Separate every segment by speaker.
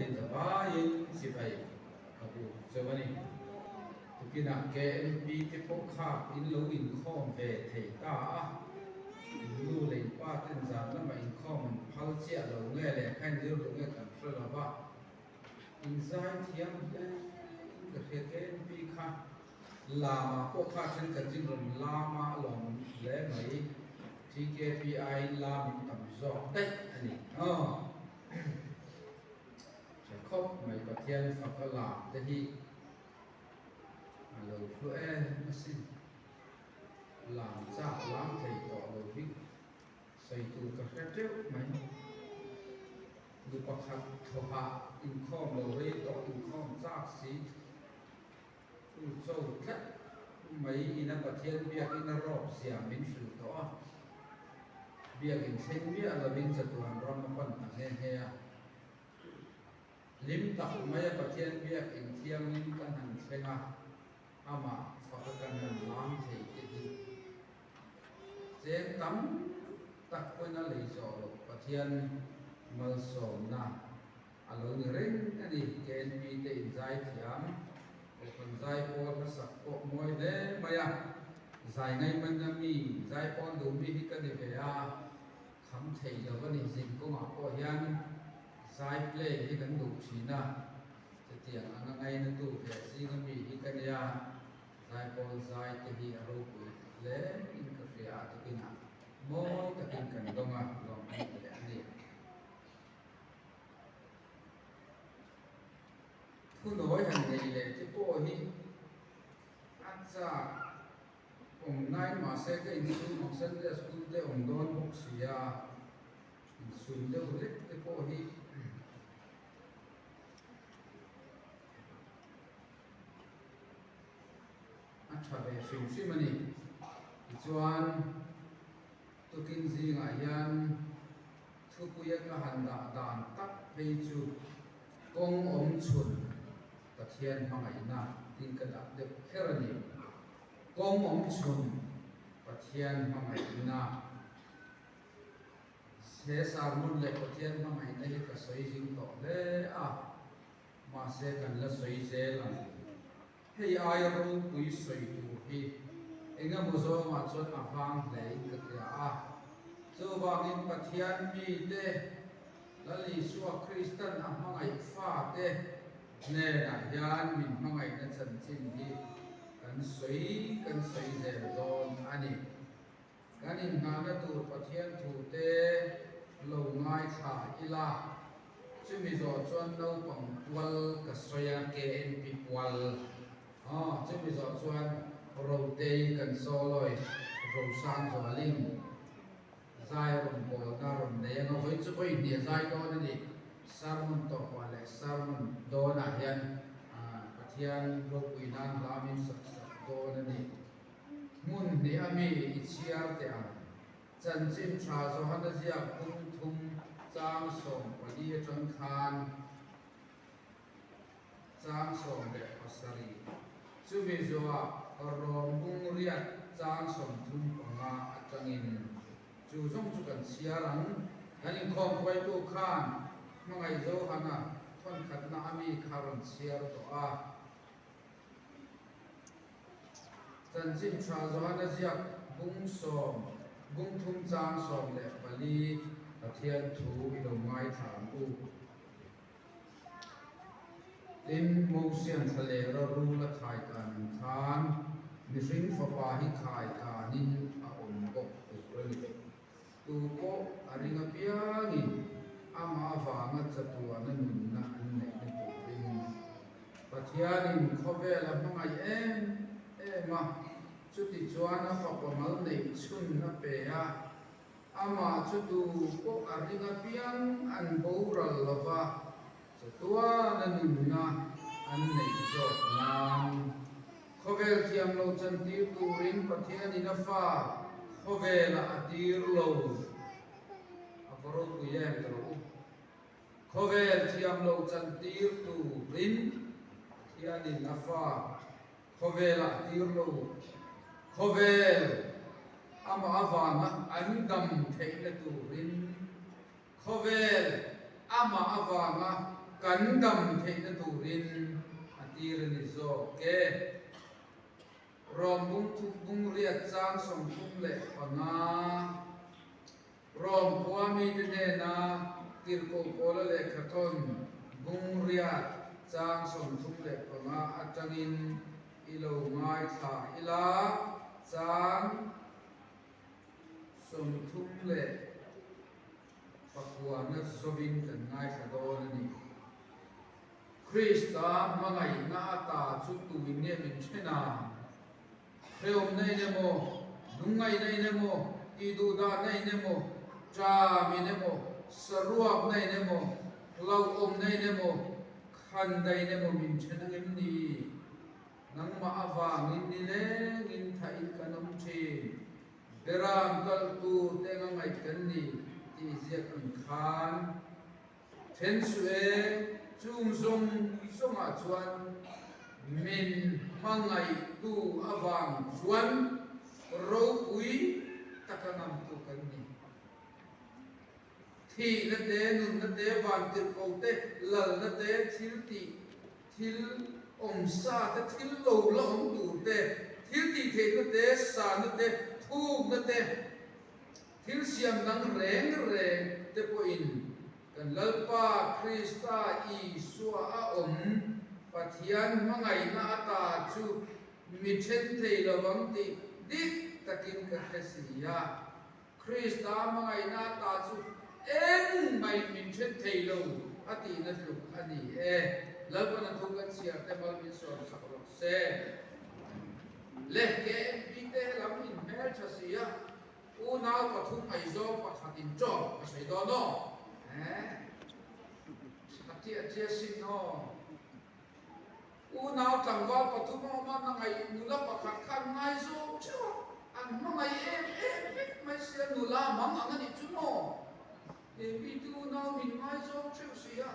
Speaker 1: te in zavaiin chibai ka bu cheu a ni. Tukinah KNP te pawh kha in lo inkhawm ve thei ta a, in nu leh in pa ten zan lamah inkhawm an phal chiah lo nge lehkha in zir duh nge kan hre lo va, in zai thiam hle in ka hria KNP kha lamah pawh kha thenkhat chin rawn lama a lawm hle mai. TKPI lam in tam zawk daih a ni. Aw. Tha khawp mai Pathian faka lam te hi a lo hlu em asin. Lam chak lam thei tawh lo hi sawi tur ka hre teuh mai. Nu pakhat thawhah inkhawm lo rei tawh inkhawm chak si U cho tlat mai ina Pathian biakin a rawp zia min hrilh tawh a, biakin thleng miah lovin chatuan ram a pan ta nghe nghe a. Hlim tak maia Pathian biakin thianghlim kan han thleng a, amah faka kan han lam thei te hi cheng tam tak pawhin a lei zawh loh Pathian malsawmna A lo ni reng a ni, KNP te inzai thiam, Kohhran zai pawl hmasak pawh mawi hle mai a, zai ngaihmanna mi, zai pawl duh mi hi ka ni ve a, kham thei lo a ni, zin kawngah pawh hian zai play hi kan duh thin a, chutiang anga ngainatu ve zinga mi hi ka nia, zai pawl zai te hi a ropui hle in ka hria a, tukinah mawi takin kan dawng a, lawmawm hle a ni. Thunawi han nei leh te pawh hi a chak awm nai mahse ka insum ang Sunday school te awm dawn bawk si a, insum deuh hlek te pawh hi a tha ve hrim hrim a ni. Tichuan tukin zingah hian. Thupuia ka han dah dan tak phei chu kawng awm chhun Pathian hmangaihna tin ka dah deuh kher a ni. Kawng awm chhun Pathian hmangaihna He sermon leh Pathian hmangaihna hi ka sawi zing tawh hle a, mahse kan la sawi zel ang. Hei aia ropui sawi tur hi eng emaw zawngah chuan a vang hlein ka hria a. Chuvangin Pathian mite, Lal Isua Kristan a hmangaih fate hnenah hian min hmangaihna chanchin hi kan sawi kan sawi zel dawn a ni. Kan inhnahna tur Pathian thute lo ngaithla ila, chumi zawh chuan naupang pual ka sawi a, KNP pual. Aw, chumi zawh chuan Rotei kan sawlawi Rosang Zualin zai rawn bawlna rawn nei anga vawi chu vawi hnih a zai dawn a ni. Sermon tawpah leh sermon dawnah hian Pathian ropui nan hla min sak sak dawn a ni. Hmun hnih a mi i chhiar teh ang. Chanchin tha Johana ziak bung thum chang 14 atang khan chang 17, chumi zawhah Rom bung riat chang 35 atangin chu zawng chu kan chhiar ang. Kan inkhawm hruaitu khan hmangaih Johana thawnkhatna a mi kha rawn chhiar tawh a. Chanchin tha Johana ziak bung sawm, bung thum chang 14 Pathian thu i lo ngaithla ang u. Tin, Mosian thlalera rul a khai kan ang khan mihring fapa hi khai kanin a awm bawk tur a ni. Tu pawh a ring apiangin amah avanga chatuana nunna an neihna turin Pathianin khawvel a hmangaih em em a, chuti chuan a fapa mal neih chhun a pe a, amah chu tu pawh a ring apiang an boral lova, chatuana nunna an neih zawk nan. Khawvel thiam lo chantir turin Pathianin a fa khawvelah a tir lo. A va ropui em ta rawh u. Khawvel thiam lo chantir turin Pathianin a fa khawvelah a tir lo. Khawvel amah avanga an dam theihna turin Khawvel amah avanga. kan dam theihna turin a tir a ni zawk e. Rom bung thum bung riat chang 35. Rom khua mite hnena Tirhkoh Paula lehkhathawn bung riat chang 35 atangin i lo ngaithla ila, chang 39 zovin kan ngaithla dawn a ni. Krista hmangaihna ata chu tuin nge min then a? Hrehawmna in emaw, lungngaihna in emaw, tihduhdahna in emaw, ṭam in emaw, saruakna in emaw, hlauhawmna in emaw, khanda in emaw min then ang em ni? Nangmah avangin nilengin thain kan awm ṭhin. Beram kalh tur te anga ngaih kan ni tih ziak ang khan. Then suh e, chung zawng zawngah chuan min hmangaihtu avang chuan ropui taka ngamtu kan ni. Thihna te, nunna te, vantirhko te, lalna te, thil tih, thil awmsa te, thil lo la awm tur te, thil tih theihna te, sahna te, thukna te, Thil siam dang reng reng te pawhin kan Lalpa Krista Isua a awm Pathian hmangaihna ata chu mi then thei lovang tih dik takin ka hre si a. Krista hmangaihna ata chu engmah min then thei lo a tihna tluk a ni e. Lalpan a thu kan chhiar te mal min sawm sak rawh se. Le KMP te helam in hmel tha si a. Unau pathum ngaihzawng pakhat in ṭawng ka sawi dawn aw. Eh, a tia tia sin aw. Unau tlangval pathum a awm a, na ngaih nula pakhat khan ngaizawng ṭheuh a, an hmangaih em em vek mai sia, nula mang ang a nih chu maw? He mite unau min ngaizawng ṭheuh si a,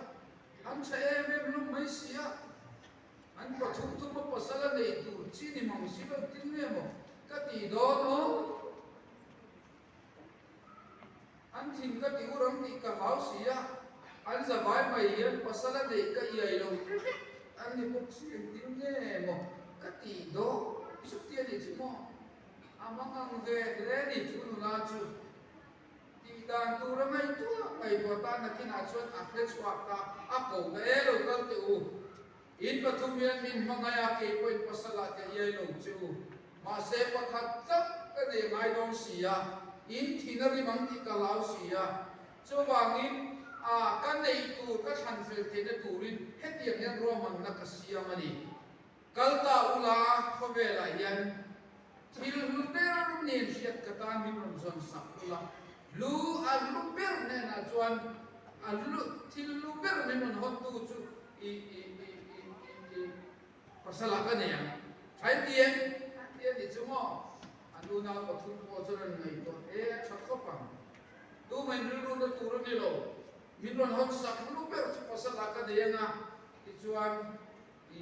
Speaker 1: an ṭha em em hlawm mai si a. An pathum thum a pasal a nei tur chi ni mang si lo tin nge maw ka ti dawn aw. An thin ka ti ur ang tih ka hlau si a, an zavai mai hian pasal a neih ka iai lo vek an ni bawk si engtin nge maw ka ti dawn chuti a nih chu maw. A mangang ve hle ni chu nula chu. Tih dan tur a ngaihtuah ngaihtuah ta nakinah chuan a hre chhuak ta, a ko ta e lo kal teh u. In pathum hian min hmangaih a, kei pawhin pasal ah ka iai lo che u. Mahse pakhat chauh ka nei ngai dawn si a, in thin a rim ang tih ka hlau si a. Chuvangin a ka neih tur ka thlan fel theihna turin hetiang hian ruahmanna ka siam a ni. Kal ta ula khawvelah hian thil hlu ber nen hriat ka tan min rawn zawn sak ula, hlu a hlu ber hnenah chuan a hlu thil hlu ber min rawn hawntu chu i i i i i i pasalah ka nei ang. Thain ti em? A ti a nih chu maw? An unau pathum pawh chuan an ngaihtuah e a tha khawp ang. Tumahin rilruna tur a ni lo. Min rawn hawn sak hlu ber chu pasalah ka nei ang a, tichuan I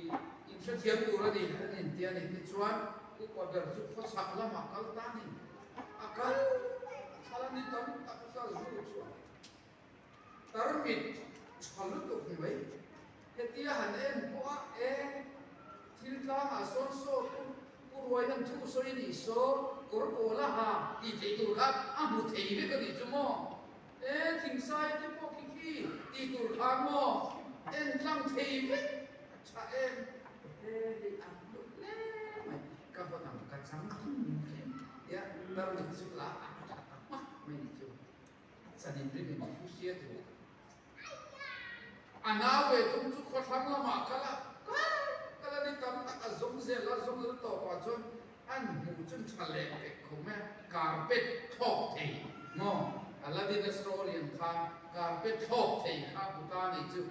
Speaker 1: inhrethiam tur a ni, an inti a ni. Tichuan, upa ber chu khawchhak lamah kal tanin a kal thal a ni tam tak kal hnu chuan tarmit tha lutuk mai. Hetia han en pawh a, e, thil tlangah sawn saw pu pu ruai hian thu sawi nih saw kawr pawl a ha tih theih tur kha a hmu thei vek a nih chu maw? E thingsai te pawh khi khi tih tur khan maw en tlang thei vek a tha em he hei a hlu hle mai ka hawn ang ka chang hrim hrim tia tarmit chu la a tha ta hmak mai ni chu a chan in ring in thu sia chu a nau ve thung chu khawthlang lamah kal a kal kal a ni tam tak a zawng zel a zawng zel tawpah chuan An hmuh chu tha leh pek khawm e, carpet thlawk thei maw? Aladdin a story ang khan carpet thlawk thei kha a hmu ta a nih chu.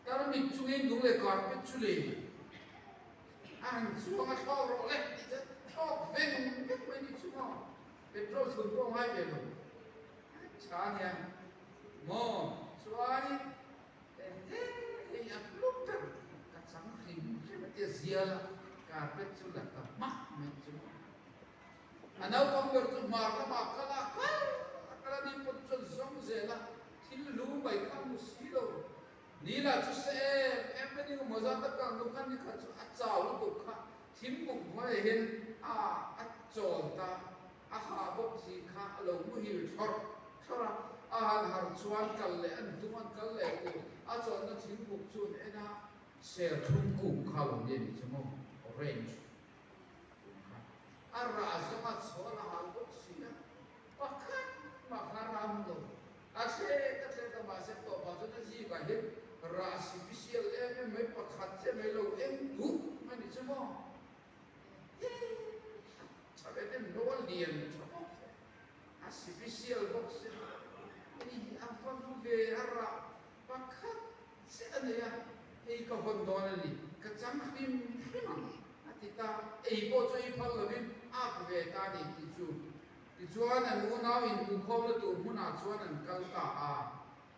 Speaker 1: Tarmit chungin nung leh carpet chu lei a han chuang a thlawk rawh le tih chuan thlawk veng vek mai nih chu maw? Petrol chhun pawh a ngai ve lo. Tha a nia maw? Chuanin Hei a hlu ber ka chang hrim hrim a tia zial a, carpet chu la ta hmak mai chu. A naupang ber chu hmar lamah kal a, kal a kal a ni pawt chuan zawng zel a, thil lu mai kha hmu si lo. Ni lah chu se em em mai ni maw zat a kal hnu khan ni khat chu a chau lutuk kha thim buk hnuaiah hian a a chawl ta a ha bawk si kha a lo muhil thlawrh thlawrh a, a han harh chuan kal leh an tum an kal leh tur a chawlhna thingbuk chu an en a, serthlum kung kha lo ni a nih chu maw orange kung kha a rah zawng a chhawl a hal bawk si a, pakhat mah kha ram lo a thlek a thlek a mahse tawpah chuan a zikah hian rah sipisial em em mai pakhat chiah mai lo eng duh a nih chu maw. A special bawk si hei hi a va hlu ve a rah pakhat chiah a nei a, hei ka hawn dawn a ni, ka chang hrim hrim ang a ti ta, ei pawh chu ei phal lovin a ak ve ta a ni tih chu. Tichuan an unau inhmuhkhawmna tur hmunah chuan an kal ta a,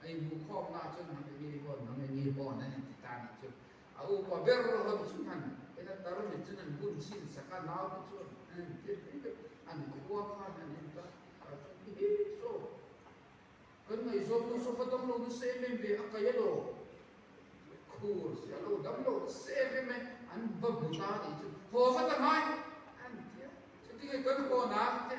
Speaker 1: a inhmuhkhawmnaah chuan nang eng nge hawn, nang eng nge hawn an inti ta a nih chu. A upa ber hawn chu han en a, tarmit chuan an bun chhin sak a, naute chuan an en tir mai mai, an khua khan an en ta a chuan hi hi saw kan ngaihzawm nu saw va dam lo nasa em em ve a kai alo khur si alo dam lo nasa em em e an va hmu ta a nih chu haw vat a ngai an ti a, chutinge kan haw na te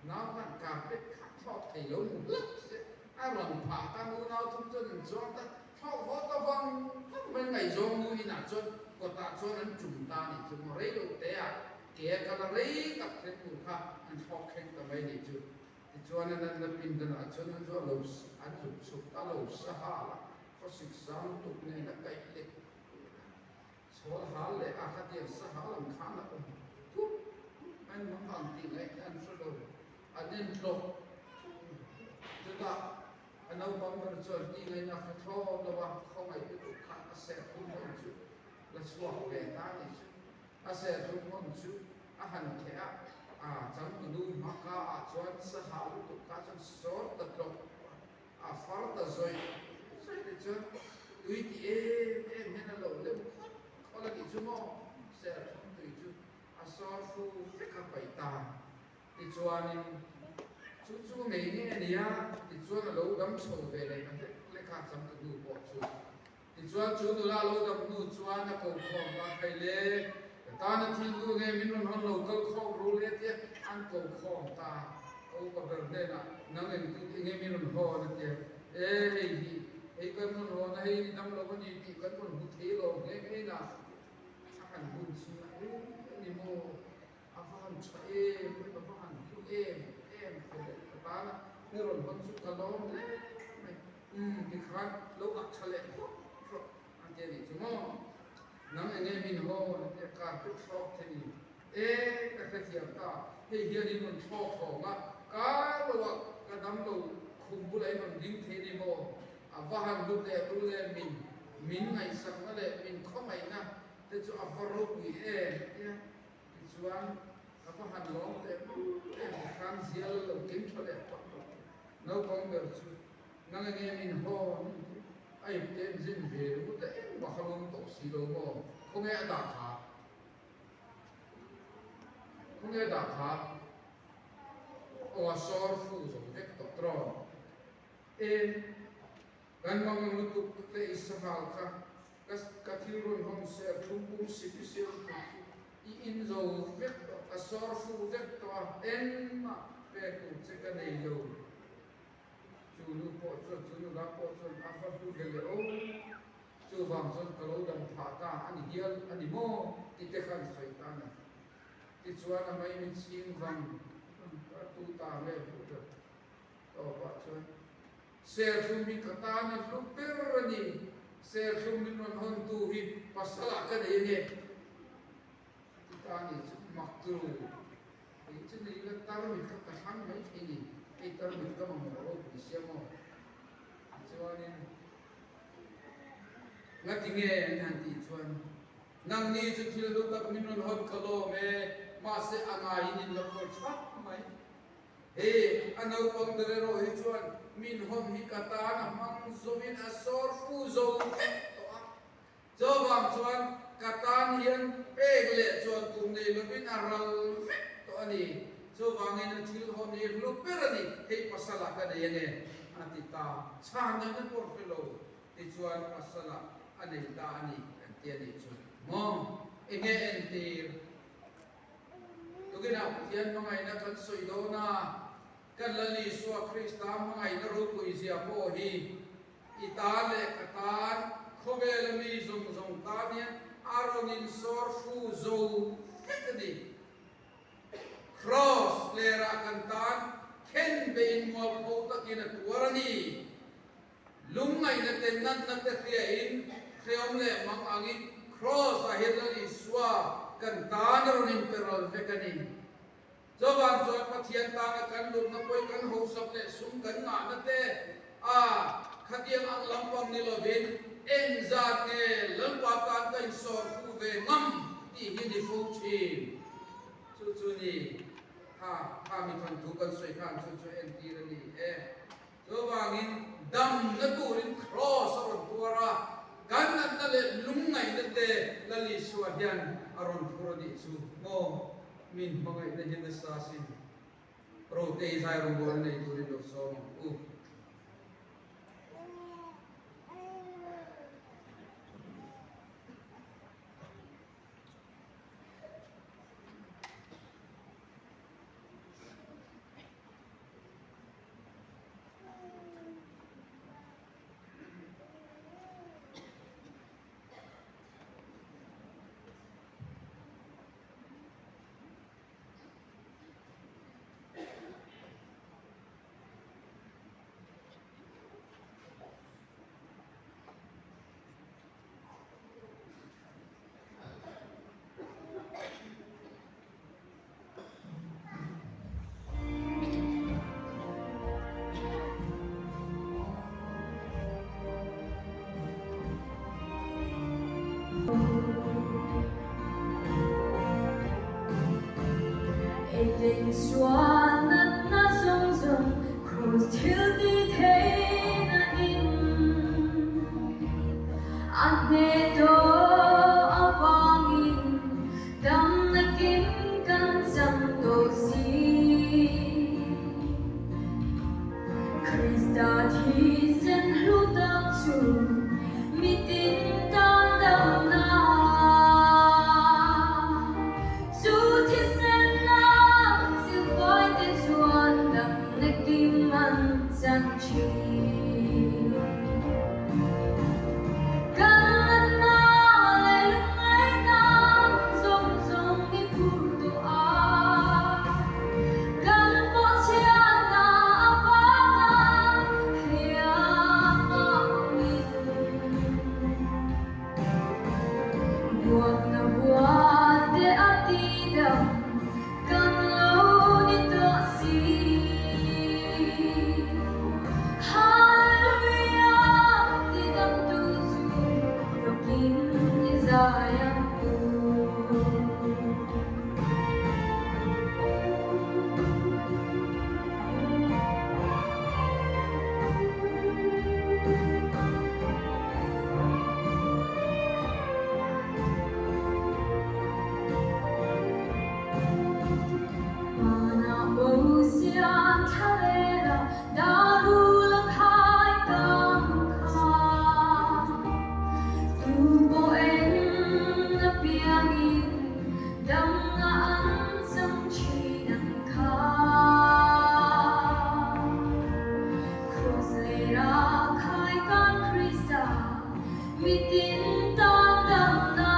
Speaker 1: nau khan carpet kha thlawk thei lo mu hlauh se a rawn phah ta nunau thum chuan an chuang ta Thlauh haw ta vang vang mai ngaihzawng nu inah chuan kawtah chuan an tum ta a nih chu maw rei lo te ah ke a kal a rei tak thleng tur kha an thlawk thleng ta mai a nih chu. Tichuan an an la pindanah chuan an chu a lo an zuk chhuk ta lo sa hal a, khawsik sang lutuk nen a kaih lek lek a, chhawl hal leh a khatiang sa hal ang khan a awm thup thup mai mang ang tih ngaih an hre lo, an en tlawk tlawk mai. Chutah A naupang ber chuan ti ngaihna hre thlawm lo a, khawngaih lutuk kha a serthlum hawn chu la chhuak ve ta a nih chu. A serthlum hawn chu a han kheh a, a changtunu hma ka ah chuan saha lutuk kha chuan sawr ta tlawk a, a far ta zawih zawih te chuan tui ti em em hian a lo lem khawp khawlh a nih chu maw, serthlum tui chu a sawr fu vek a paih ta. Tichuanin, chu chu ngei nge a nia, tichuan a lo dam chho ve leh ta hlek hlek a, changtu nu pawh chu. Tichuan chu nula a lo dam hnu chuan a ko khawm ta khai le, ka tana thil nu nge min rawn hawn lo kal khawm ru le tia an ko khawm ta. A upa ber hnenah, nang engtin enge min rawn hawn a tia, e hei hi, hei kan rawn hawn a, hei ni dam lo a ni tih kan rawn hmu thei lo nghe nghe na, a han hun chhung a, e ni maw? A va han tha em em, a va han hlu em em fel leh ka tan a, ni rawn hawn chu ka lawm hle mai. Umm tikhan lo ak tha leh phawt rawh a ti a nih chu maw? Nang enge min hawn a ti a, carpet thlawk thei ni. E ka hrethiam ta, hei hian in rawn thlawk hlawm a, kar lo ah ka dam lo khum bulah in rawn ding thei ni maw? A va han hlu teh lul em min min ngaihsakna leh min khawngaihna te chu a va ropui em a ti a. Tichuan, ka va han lawm teh lul em ti khan zial lo keng tha leh phawt rawh. Naupang ber chu, Nang enge min hawn? A ip te an zin ve ringawt a, engmah kha lawm tawh si lo maw? Khawnge a dah kha? Khawnge a dah kha? Aw a sawr fu zo vek tawh tawh. E, kan mang lutuk leh i sahal kha Ka ka thil rawn hawn ser thlum pum sipisial lutuk chu i in zo vek tawh, ka sawr fu vek tawh a, engmah pek tur che ka nei lo. Chu nu pawh chuan, chu nula pawh chuan a va hlu ve leh aw, chuvang chuan ka lo dam phah ta a ni hial a ni maw ti te khan sawi ta a ni. Tichuan a maimi chhing vang a tu ta nge hmuh ber tawpah chuan Serthlum hi ka tana hlu ber a ni. Serthlum min rawn hawntu hi pasalah ka nei a ni. A ti ta a ni chu mak turu. Kei chu ni ila tarmit kha ka thlang mai thei ni. Hei tarmit ka mamawh ropui sia maw? Tichuanin ngati nge an han tih chuan nangni chu thil hlu tak min rawn hawn ka lawm e, mahse a ngaiin in la khawl thap mai. He a naupang ber erawh hi chuan min hawn hi ka tan a hmang zawin a sawr fu zo vek tawh a. Chuvang chuan ka tan hian pek leh chuan tur nei lovin a ral vek tawh a ni. Chuvangin a thil hawn hi hlu ber a ni, hei pasala ka nei a nge, a ti ta. Chhan ngaihna pawh hre lo. Tichuan pasalah a nei ta a ni an ti a nih chu. Maw? Enge entir? Tukinah Pathian hmangaihna kan sawi dawn a, kan Lal Isua Krista hmangaihna ropui zia pawh hi i tan leh ka tan, khawvela mi zawng zawng tan hian a rawn insawr fu zo vek a ni. Kraws lerah kan tan khen bein mualpho takin a tuar a ni. Lungngaihna te natna te hriain hreawm leh mang angin Kraws ah hian Lal Isua kan tan a rawn inperal vek a ni. Chuvang chuan Pathian tana kan lutna pawi kan hosak leh sum kan ngahna te a khatiang ang lampang ni lovin engzat nge Lalpa tan ka insawr fu ve ngam tih hi ni fo thin. Chu chu ni kha kha mi thawnthu kan sawi khan chu chu entir a ni e. Chuvangin damna turin Kraws a rawn tuar a, kan natna leh lungngaihna te Lal Isua hian a rawn phur a nih chu maw? Min hmangaihna hi nasa sin. Rotei zai rawngbawlna nei turin lo sawm ang u.
Speaker 2: Engsuan natna zawng zawng Kraws thil ti theihna in a hneh tawh avangin Damna kim kan chang tawh si. Krista thisen hlu tak chu mitin tan damna. Chu thisen a silfawi te chuan damna kim an chang thin. Kan natna leh lungngaihna zawng zawng i phur tawh a, kan pawhchhiatna avanga hliam a awmin vuakna vuan te a tidam kan lo ni tawh si. Hallelujah ti damtu chu fakin i zai ang u. Hmanah bo siam thla lela darul a khai kang kha. Tu pawh en apiangin damna an chang thin ang kha. Kraws lera khai kan Krista mitin tan damna.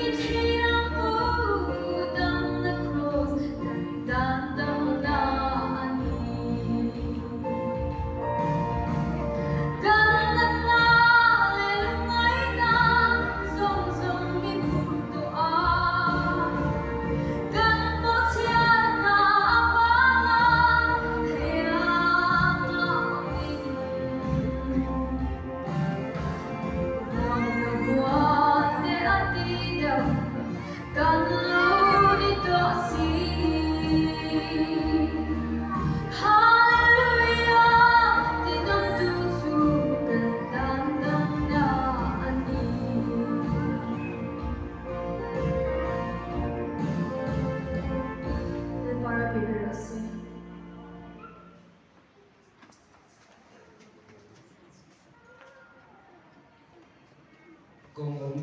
Speaker 2: I thiang u damna Kraws kan tan damna a ni. Kan natna leh lungngaihna zawng zawng i phur tawh a, kan bawhchhiatna avanga hliam a awmin.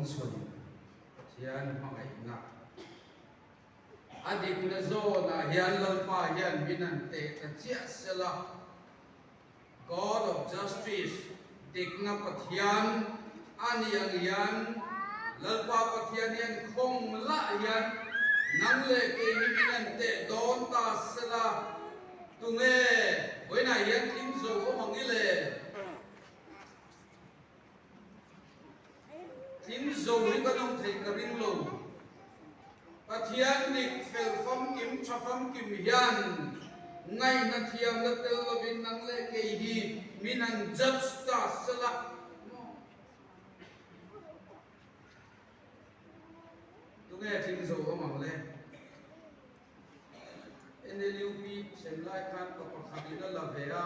Speaker 1: chhun Pathian hmangaihna a dikna zawnah hian Lalpa hian min an teh ta chiah sela, God of Justice, dikna Pathian a nih ang hian Lalpa Pathian hian khawng lah hian nang leh kei hi min an teh dawn ta sela, tunge vawiinah hian tling zo awm ang i le? Tling zo hi kan awm thei ka ring lo. Pathian dik fel famkim tha famkim hian ngaihna thiamna tel lovin nang leh kei hi min han judge ta sela maw? Tunge tling zo awm ang le? NLUP sem lai khan pa pakhat in a la ve a.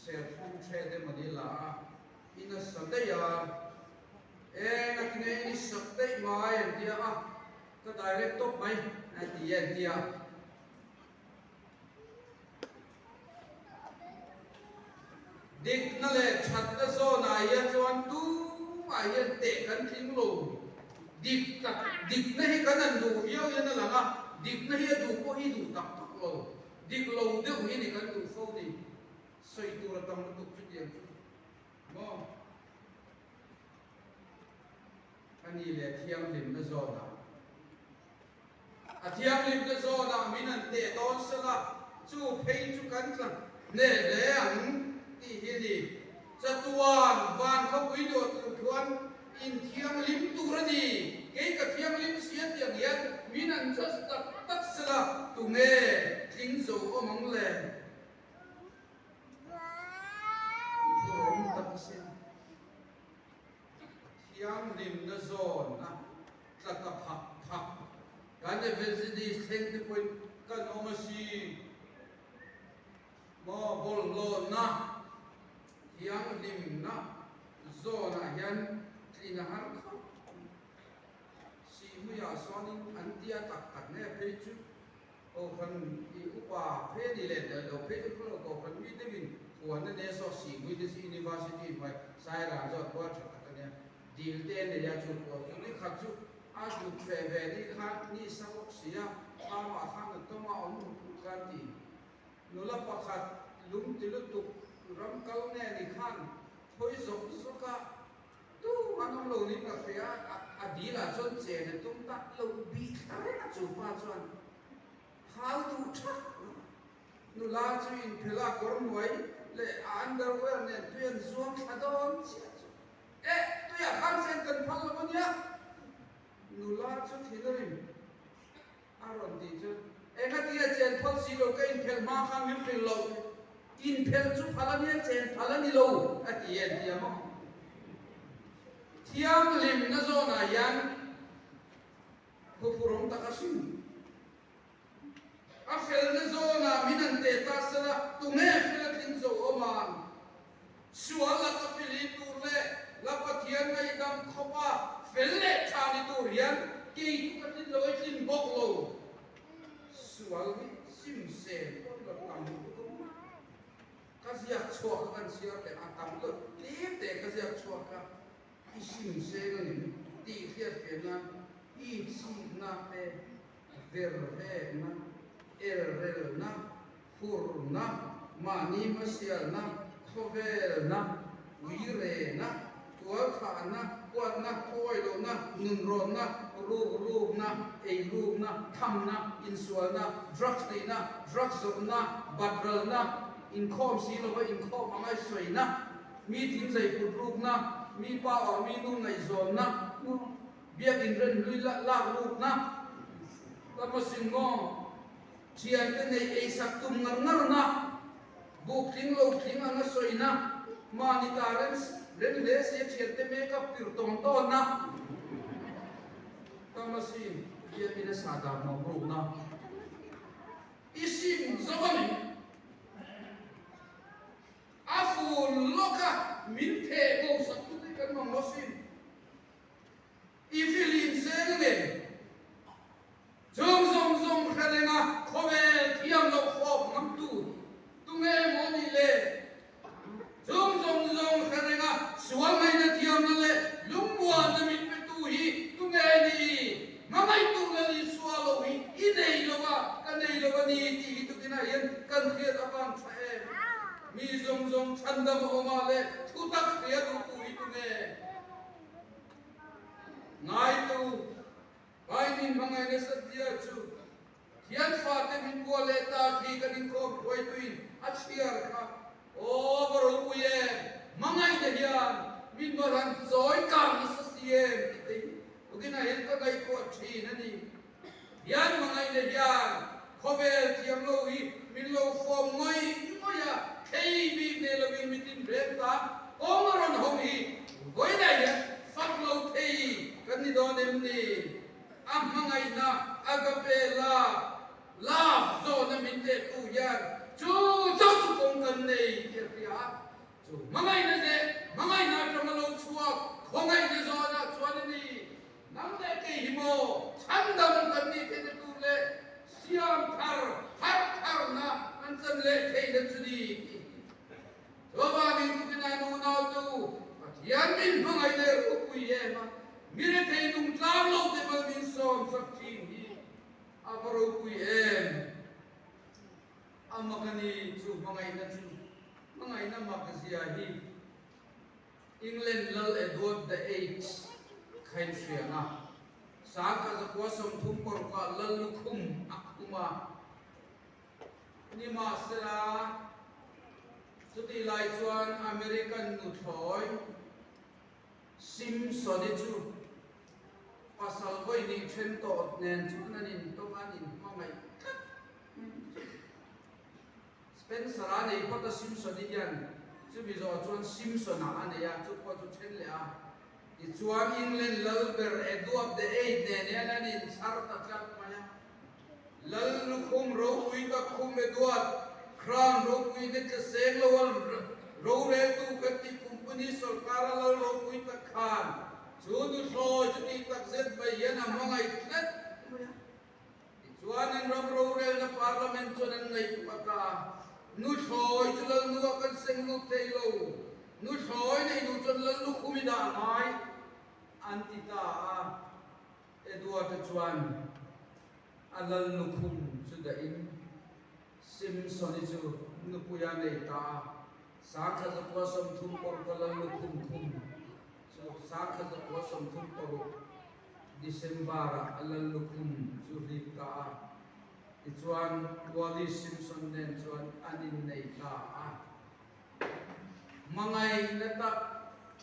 Speaker 1: Serthlum thet emaw ni la a, i nasa daih a, eng a ti nge i sak daih mai an tia a, ka direct tawp mai a ti an tia. Dikna leh thatna zawnah hian chuan tumah hian teh kan tling lo. Dik tak, dikna hi kan han duh viau hian a lang a, dikna hi a duh pawh hi duh tak tak lo. Dik lo deuh hi ni kan duh fo ni. Sawi tur a tam lutuk chutiang chu maw? A ni leh thianghlimna zawnah. A thianghlimna zawnah min an teh dawn sela chu phei chu kan tla hneh hle ang tih hi a ni. Chatuan van khawpui luah tur chuan Inthianghlim tur a ni, kei ka thianghlim si a tiang hian min an judge tak tak sela tunge tling zo awm ang le? Thurawm tak a sin. Thianghlimna zawn a tla ta phak phak. Kan evangelist thleng te pawhin kan awm a si. Maw bawlhhlawhna thianghlimna zawnah hian tlin a har khawp mai. Sihhmuiah sawnin an tia tak tak nge phei chu Kohhran i upa phei a ni leh leh lo phei chu khawlo Kohhran mi deuhin huan a nia saw Sihhmui te chu University hnuai Sairang zawt bual tha tak a nia dil te a nei a chu pawh chu ni khat chu a zuk feh ve ni khan ni sa bawk si a thlamah khan a tawng a awm hmuh hmuh khan ti Nula pakhat lung ti lutuk ram kal nge ni khan thawi zawk zawk a, tu an awm lo niin ka hria a, a dil ah chuan chen a tum ta lo bih thla reng a chu pa chuan hau duh thak lo. Nula chu inphel a kawr hnuai leh a underwear nen tui an zuang thla dawn chiah chu eh tuiah khan chen kan phal lo ania nula chu thin a rim. A rawn tih chu, Engatia chen phal si lo ka inphelh hma khan min hrilh loh, inphelh chu phal a nia chen phal a ni lo a ti en tia maw? Thianghlimna zawnah hian khawphurawm tak a hrim. A felna zawnah min an teh ta sela, tunge fel a tling zo awm ang? Sual laka fili tur leh la Pathian ngaihdam khawpa fel leh tha ni tur hian kei chu ka tlin lo i tlin bawk lo. Sual hi sim sen pawn la tam lutuk a maw? Ka ziak chhuak a kan chhiar teh a tam luat tlem teh ka ziak chhuak a i sim seng a nim tih hriat fiah nan i chhitna te vervekna, elrelna, hurna, mahni hmasialna, khawvelna, uirena, tualthahna, huatna, thuawilohna, nunrawnna, rukrukna, eirukna, thamna, insualna, drugs neihna, drugs zawrhna, batralna, inkhawm si lova inkhawm anga sawina, mi thingzei kut rukna, mi pa or mi nu ngaihzawnna, Biakin ren hlui lak rukna ka hmasin maw? Thiante nei ei sak tum ngar ngarna, buk tling lo tling anga sawina, mahni ta rem rem hle sia thiante makeup pir tawn tawnna ka hmasin biakin a sahdah hmuam rukna i sim zo a ni. A fun lawk a min theh bo sak tu te kan mamawh sin. I filim seng nen chung zawng zawng hre renga khawvel thiam loh fawp ngam tu tunge maw nih le? Chung zawng zawng hre renga sual ngaihna thiamna leh lungmuan. Mi zawng zawng chhandam a awm a leh thutak hria duhtu hi tunge? Ngaitu, Pai min hmangaih nasat zia chu Pathian fate min kuah leh ta khi kan inkhawm hruaituin a chhiar kha. Aw va ropui em! Hmangaihna hian min va han chawi kang nasa si em tih te hi tukinah hian ka ngaihtuah thin a ni. Pathian hmangaihna hian khawvel thiam lo hi min lo fawm ngawih ngawih a, thlei bik nei lovin mitin reng tan kawng a rawn hawng hi vawiinah hian fak lo thei kan ni dawn em ni? A hmangaihna agape love, love, zawhna min tehtu hian chu chauh chu kawng kan nei tih a hria a, chu hmangaihna leh hmangaihna atanga lo chhuak khawngaihna zawnah chuan a ni. Nang leh kei hi maw chhandam kan nih theihna tur leh siam thar, harh tharna kan chan leh theihna chu ni tih hi. Chuvangin tukin a nunautu Pathian min hmangaih leh ropui em a, mi rethei nung tlang lo te mal min sawm sak thin hi a va ropui em. A mak a ni chu hmangaihna chu hmangaihna mak zia hi England Lal Edward the Eighth khain hriang a, Sangkha 1936 ah Lal lukhum a khum a. Nimahsela, chutih lai chuan American nuthlawi Simpson-i chu pasal vawi nih then tawh nen chuan an intawng a, an inhmangaih tlat mai chu. Spencer-a nei phawt a Simpson-i hian chumi zawh chuan Simpson-a a nei a, chu pawh chu then leh a. Tichuan England lal ber Edward the Eighth nen hian an inchhar ta tlat mai a. Lal lukhum ropui tak khum Edward, Crown ropui ni tla seng lo a roreltu kan tih kumpuni sawrkara lal ropui tak khan chu nuthlawi chu tih tak zet mai hian a hmangaih tlat mai a. Tichuan an ram rorelna parliament chuan an ngaihtuah ta a, nuthlawi chu lal nuah kan seng lut thei lo, nuthlawi nei duh chuan lal lukhum i dah ngai an ti ta a. Edward-a chuan a lal lukhum chu dahin Simpson-i chu nupui a nei ta a, 1936 a lal lukhum khum chu 1936 December-ah a lal lukhum chu hlip ta a, tichuan Wallis Simpson nen chuan an innei ta a. Hmangaihna tak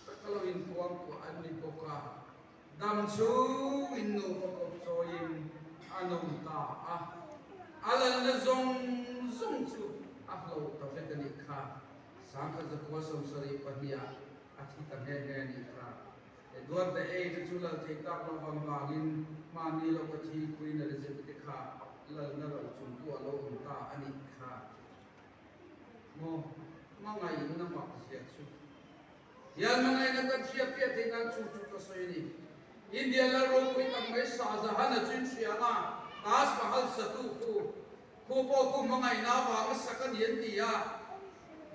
Speaker 1: tak a lo inkuangkuah an ni bawk a. Dam chhungin nupa kawp chawiin a nawm ta a, a lalna zawng zawng chu a hloh ta vek a nih kha. 1972 ah a thi ta nghe nghe a nih kha. Edward the Eighth chu lal thei tak lo vang vangin hmani lo ka thi Queen Elizabeth te kha lalna ro chungtu a lo awm ta a nih kha. Maw hmangaihna mak zia chu. Hian hmangaihna kan hriat piah theih nan chu chu ka sawi a ni. India lal ropui tak mai Shah Jahan a chuin hria anga Taj Mahal satu khu khu pawh khu hmangaihna avanga sak a ni an ti a.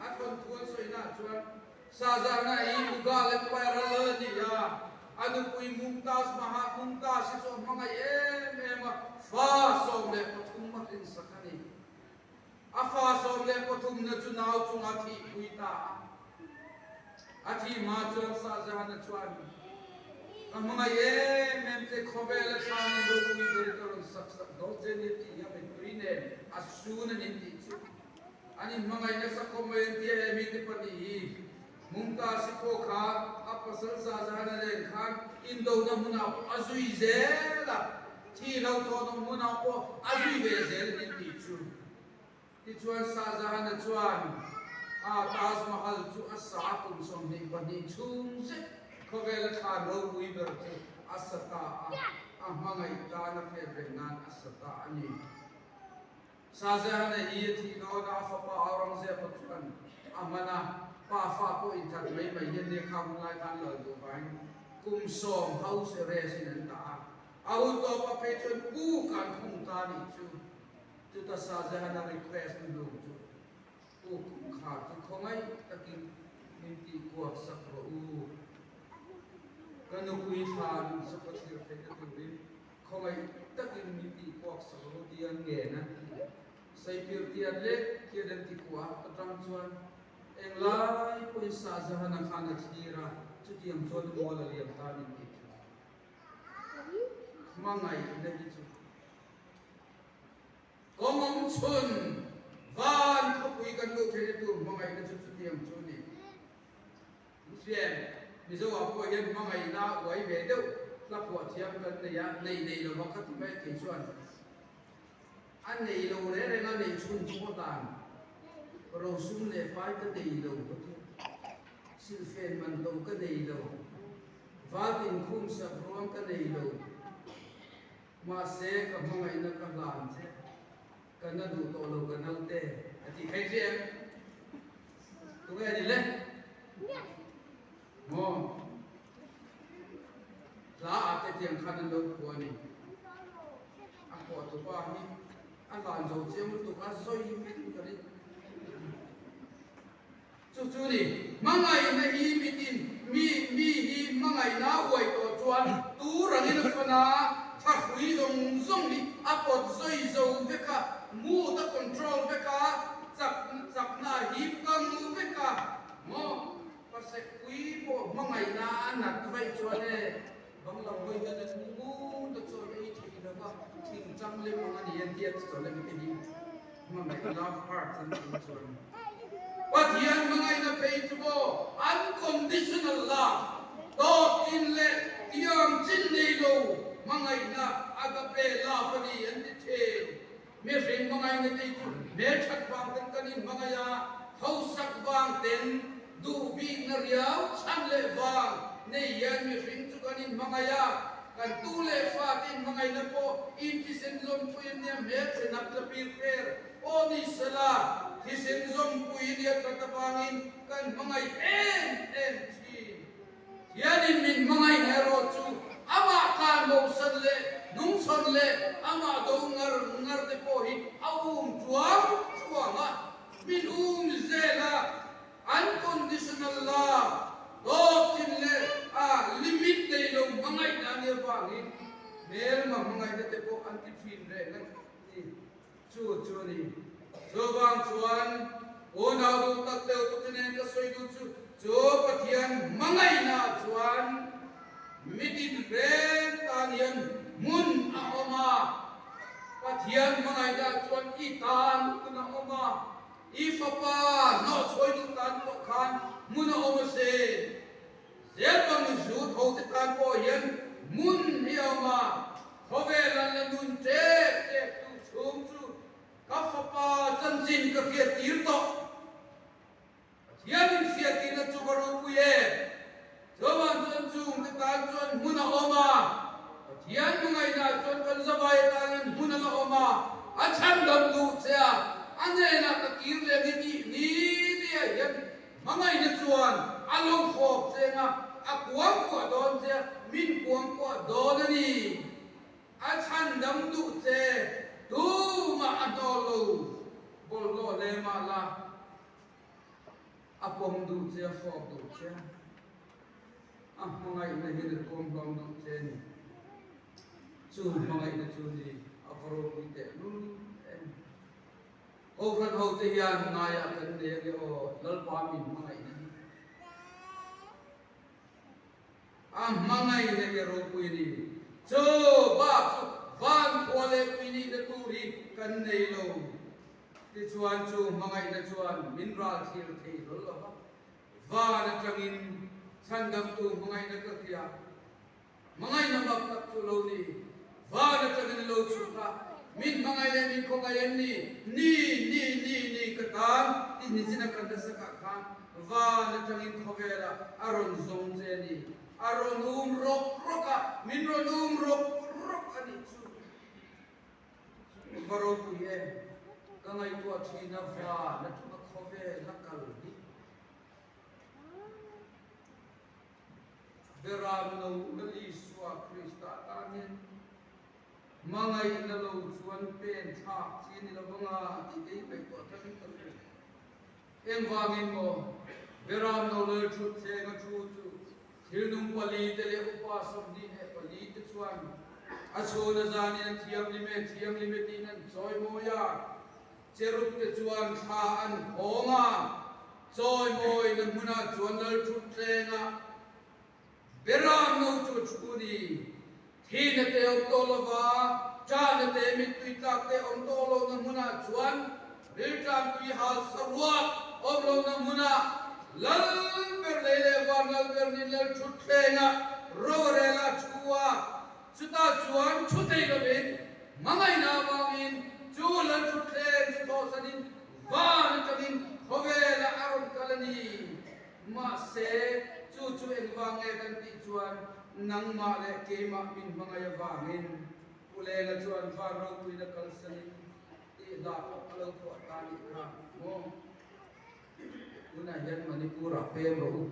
Speaker 1: A thawnthu an sawina ah chuan Shah Jahan a hi Mughal Empire a lal a ni a, a nupui Mumtaz Mahal Mumtaz hi chu a hmangaih em em a, fa 13 a hrinsak a ni. A fa 13 na chu nau chunga thihpui ta a. A thih hma chuan Shahjahan-a chuan, Ka hmangaih em em che, khawvel a thlan in ropui ber ka rawn sak sak dawn che nia tih hi a mittui nen a sun a nin tih chu an inhmangaih nasa khawp mai an ti a, he mite pahnih hi Mumtaz-i pawh kha a pasal Shahjahan-a len khan indona hmunah pawh a zui zel a, thi hlauhthawnawm hmunah pawh a zui ve zel a nin tih chu. Tichuan Shahjahan-a chuan a Taj Mahal chu a sa kum 22 chhung zet khawvela thlan ropui ber chu a sa ta a, a hmangaih tan a hriat reng nan a sa ta a ni. Shahjahan-a hi a thih dawn a, a fapa Aurangzeb-a chuan a hman a, pa fa pawh inthat mai mai hian nia kha hun lai khan lal duh vangin kum sawm house arrest in an dah a, a hun tawpah phei chuan pu kan khung ta nih chu. Chuta Shahjahan-a request nu hlum chu Pu Kumkhar chu khawngaih takin min tih kuak sak rawh u. Ka nupui thla min chu ka thlir theihna turin khawngaih takin min tih kuak sak rawh u tia ngen an ti. Saipir tiat lek khian an ti kuah a, atang chuan. Englai pawhin Shah Jahan-a khan a thlir a, chutiang chuan mual a liam ta min tih thin. Hmangaihna hi chu kawng awm chhun van khawpui kan luh theihna tur hmangaihna chu chutiang chu a ni. Hriat, Mizo ah pawh hian hmangaihna uai ve deuh hla phuah thiam kan nei a, nei nei lova ka ti mai thei chuan a nei lo reng reng a neih chhun pawh dan rosum leh pai ka nei lo ka ti a, silhfen man to ka nei lo, valtin khum sak ruang ka nei lo, mahse ka hmangaihna ka hlan che. Ka na duh tawh lo ka naute a ti phei che em? Tunge a ni le? Maw? Hla ah te tiang khan an lo phuah a ni. A phuah tupa hi a hlan zo chiang lutuk a zawi vek ka ring. Chu chu ni, hmangaihna hi mitin mi mi hi hmangaihna uai tawh chuan tur angin a fan a, thahrui zawng zawng hi a pawt zawi zo vek a, mood a control vek a, chak chakna a hip kang vek a, maw pasek pui pawh hmangaihna a nat vaih chuan e, banglo hawi hian an mood a chawi ei thei lo va, thingtang lem ang a ni an tia chu lem te hi. Hmangaih love heart an tih chuan Pathian hmangaihna phei chu maw unconditional love, tawp chin leh tiang chin nei lo hmangaihna agape love a ni an ti thin. Mihring hmangaihna tei chu hmelthat vang ten kan inhmangaih a, hausak vang ten duh bikna riau chhan leh vang nei hian mihring chu kan inhmangaih a, Kan tu leh fa te inhmangaihna pawh in thisen zawmpui a nia hmelchhe nak tla pir per aw ni sela, thisen zawmpui a nia tlat avangin kan hmangaih em em thin. Thianin min hmangaihna erawh chu amah tlan bosan leh hnungchhawn leh amah do ngar ngar te pawh hi a um tuang tuang a, min um zel a. Unconditional love, dawt chin leh a limit nei lo hmangaihna a nih avangin hmelma hmangaihna te pawh an ti thin reng a ni. Chu chu a ni. Chuvang chuan unau duh tak deuh tukin eng ka sawi duh chu, chu Pathian hmangaihna ah chuan mitin reng tan hian hmun a awm a, Pathian hmangaihna ah chuan i tan hun a awm a, I fapa hnawhchhuai duh tan pawh khan hmun a awm a se. Zelbang zut hote tan pawh hian hmun hi a awm a, khawvel an la nun tep tep tu chhung chu ka fapa chanchin ka hriat tir tawh. Pathianin hriattirna chu ka ropui e. Chuan chuan chungte tan chuan hmun a awm a, Pathian hmangaihnaah chuan kan zavai atan hmun a la awm a, a chhandam duh che a, a hnenah ka kir leh ni tih ni ni-ah hian hmangaihna chuan a lo fawp cheng a, a kuangkuah dawn che a, min kuangkuah dawn a ni. A chhandam duh che tumah a hnawl lo, bawlhhlawh hle mah la. A pawm duh che, a fawk duh che, a hmangaihna hian a tuam hlawm duh che a ni. Chu hmangaihna chu ni a va ropui teh lul em. Kohhran hote hian ngaiah kan nei ange aw, Lalpa min hmangaihna hi. A hmangaihna hi a ropui a ni. Chu bak chu van khua leh tui nihna tur hi kan nei lo. Tichuan chu hmangaihna chuan min ral thlir thei hlawl lo va, van atangin chhandamtu hmangaihna ka hria. Hmangaihna mak tak chu lo ni. Van atangin lo chhuk a, min hmangaih leh min khawngaih em ni? Ni, ni, ni, ni, ka tan tih nichin a kan nasakah khan van atangin khawvelah a rawn zawng che a ni. A rawn um rawk rawk a, min rawn um rawk rawk a nih chu. Va ropui em, ka ngaihtuah thin a van atanga khawvel a kal hi. Beram lo Lal Isua Krista tan hian hmangaihna lo chuan pen thlak chi a ni lo vang a tih te hi ngaihtuah tangin ka hria. Engvangin maw Beram lo Lal Thutthleng a thu chu thil nung pali te leh upa 24 te chuan a chhun a zanin a thianghlim e, thianghlim e tiin an chawimawi a, cherub te chuan thla an khawng a, chawimawi. ropuina hmunah chuan Lalṭhutthlengah Beram no chu a thu ni. Thihna te awm tawh lova, ṭahna te mittui tlak te awm tawh lohna hmunah chuan rilṭam tui hal saruak awm lohna hmunah Lal ber lei leh van Lal ber ni Lalṭhutthlengah rorel a thu a. Chutah chuan thu thei lovin hmangaihna avangin chu Lalṭhutthleng chu thawhsanin van atangin khawvelah a rawn kal a ni. Mahse, chu chu engvang nge kan tih chuan nangmah leh keimah min hmangaih avangin Pu Lenga chuan van ropuina kalsanin tih hla pawh a lo phuah ta nih kha maw? Tunah hian Manipur-ah pem rawh u,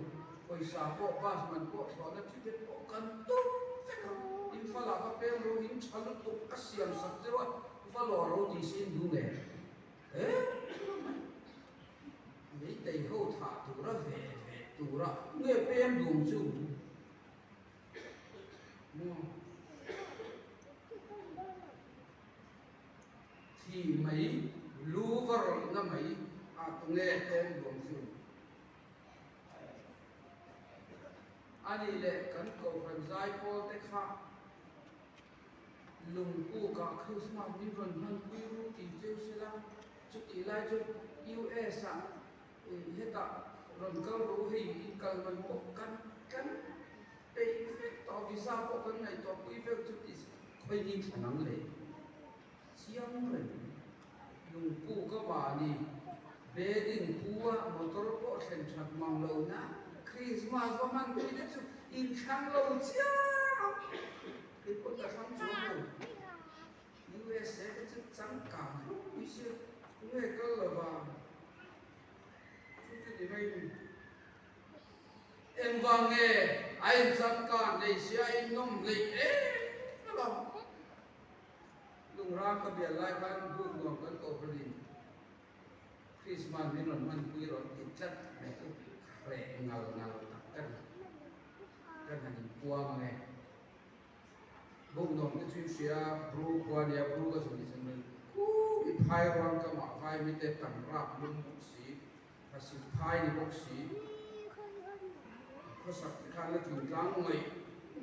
Speaker 1: pawisa pawh bus man pawh thlawhna ticket pawh kan tum vek ang, Imphal-ah va pem rawh u, in tha lutuk a siam sak zeuh a, va lawr ro tih si in duh nge? Meitei ho thah tura ve ve tura nge pem dum chu maw? Thi mai lu va rawlhna mai ah tunge pem dum chu? Ani leh kan kohhran zaipawl te kha Lungkukah Krismas min rawn hmanpui ru tih cheu sela, chutih lai chu US ah hetah rawn kal ru hei in kal man pawh kan kan peih vek tawh, visa pawh kan ngaihtuah pui vek chu tih khawiin thlan ang le. Chiang reng mai. Lungkuk a mahni bedding pu a motor pawh thlen that mang lo na Krismas va hmanpui te chu inthlang lo chiang. Kei pawh ka thlang chuang lo. USA te chu changkang hluk pui sia, tunge kal lo vang? Chu chu ni mai ni. Engvang nge a inchangkan hlei sia a innawm hleih em em a? Lungrang ka bial lai khan buk nuam kan koh hranin Krismas min rawn hmanpui rawn ti tlat mai chu hreh ngal ngal tak ka ni. Kan han inpuang ang e. Buk nuam te chu in hria, Bru khua nia, Bru ka zun tih mai. Khup i phai ruang ka mah vai mite tam rap lum bawk si, thasik phai ni bawk si. Khawsak te khan la thingtlang ngaih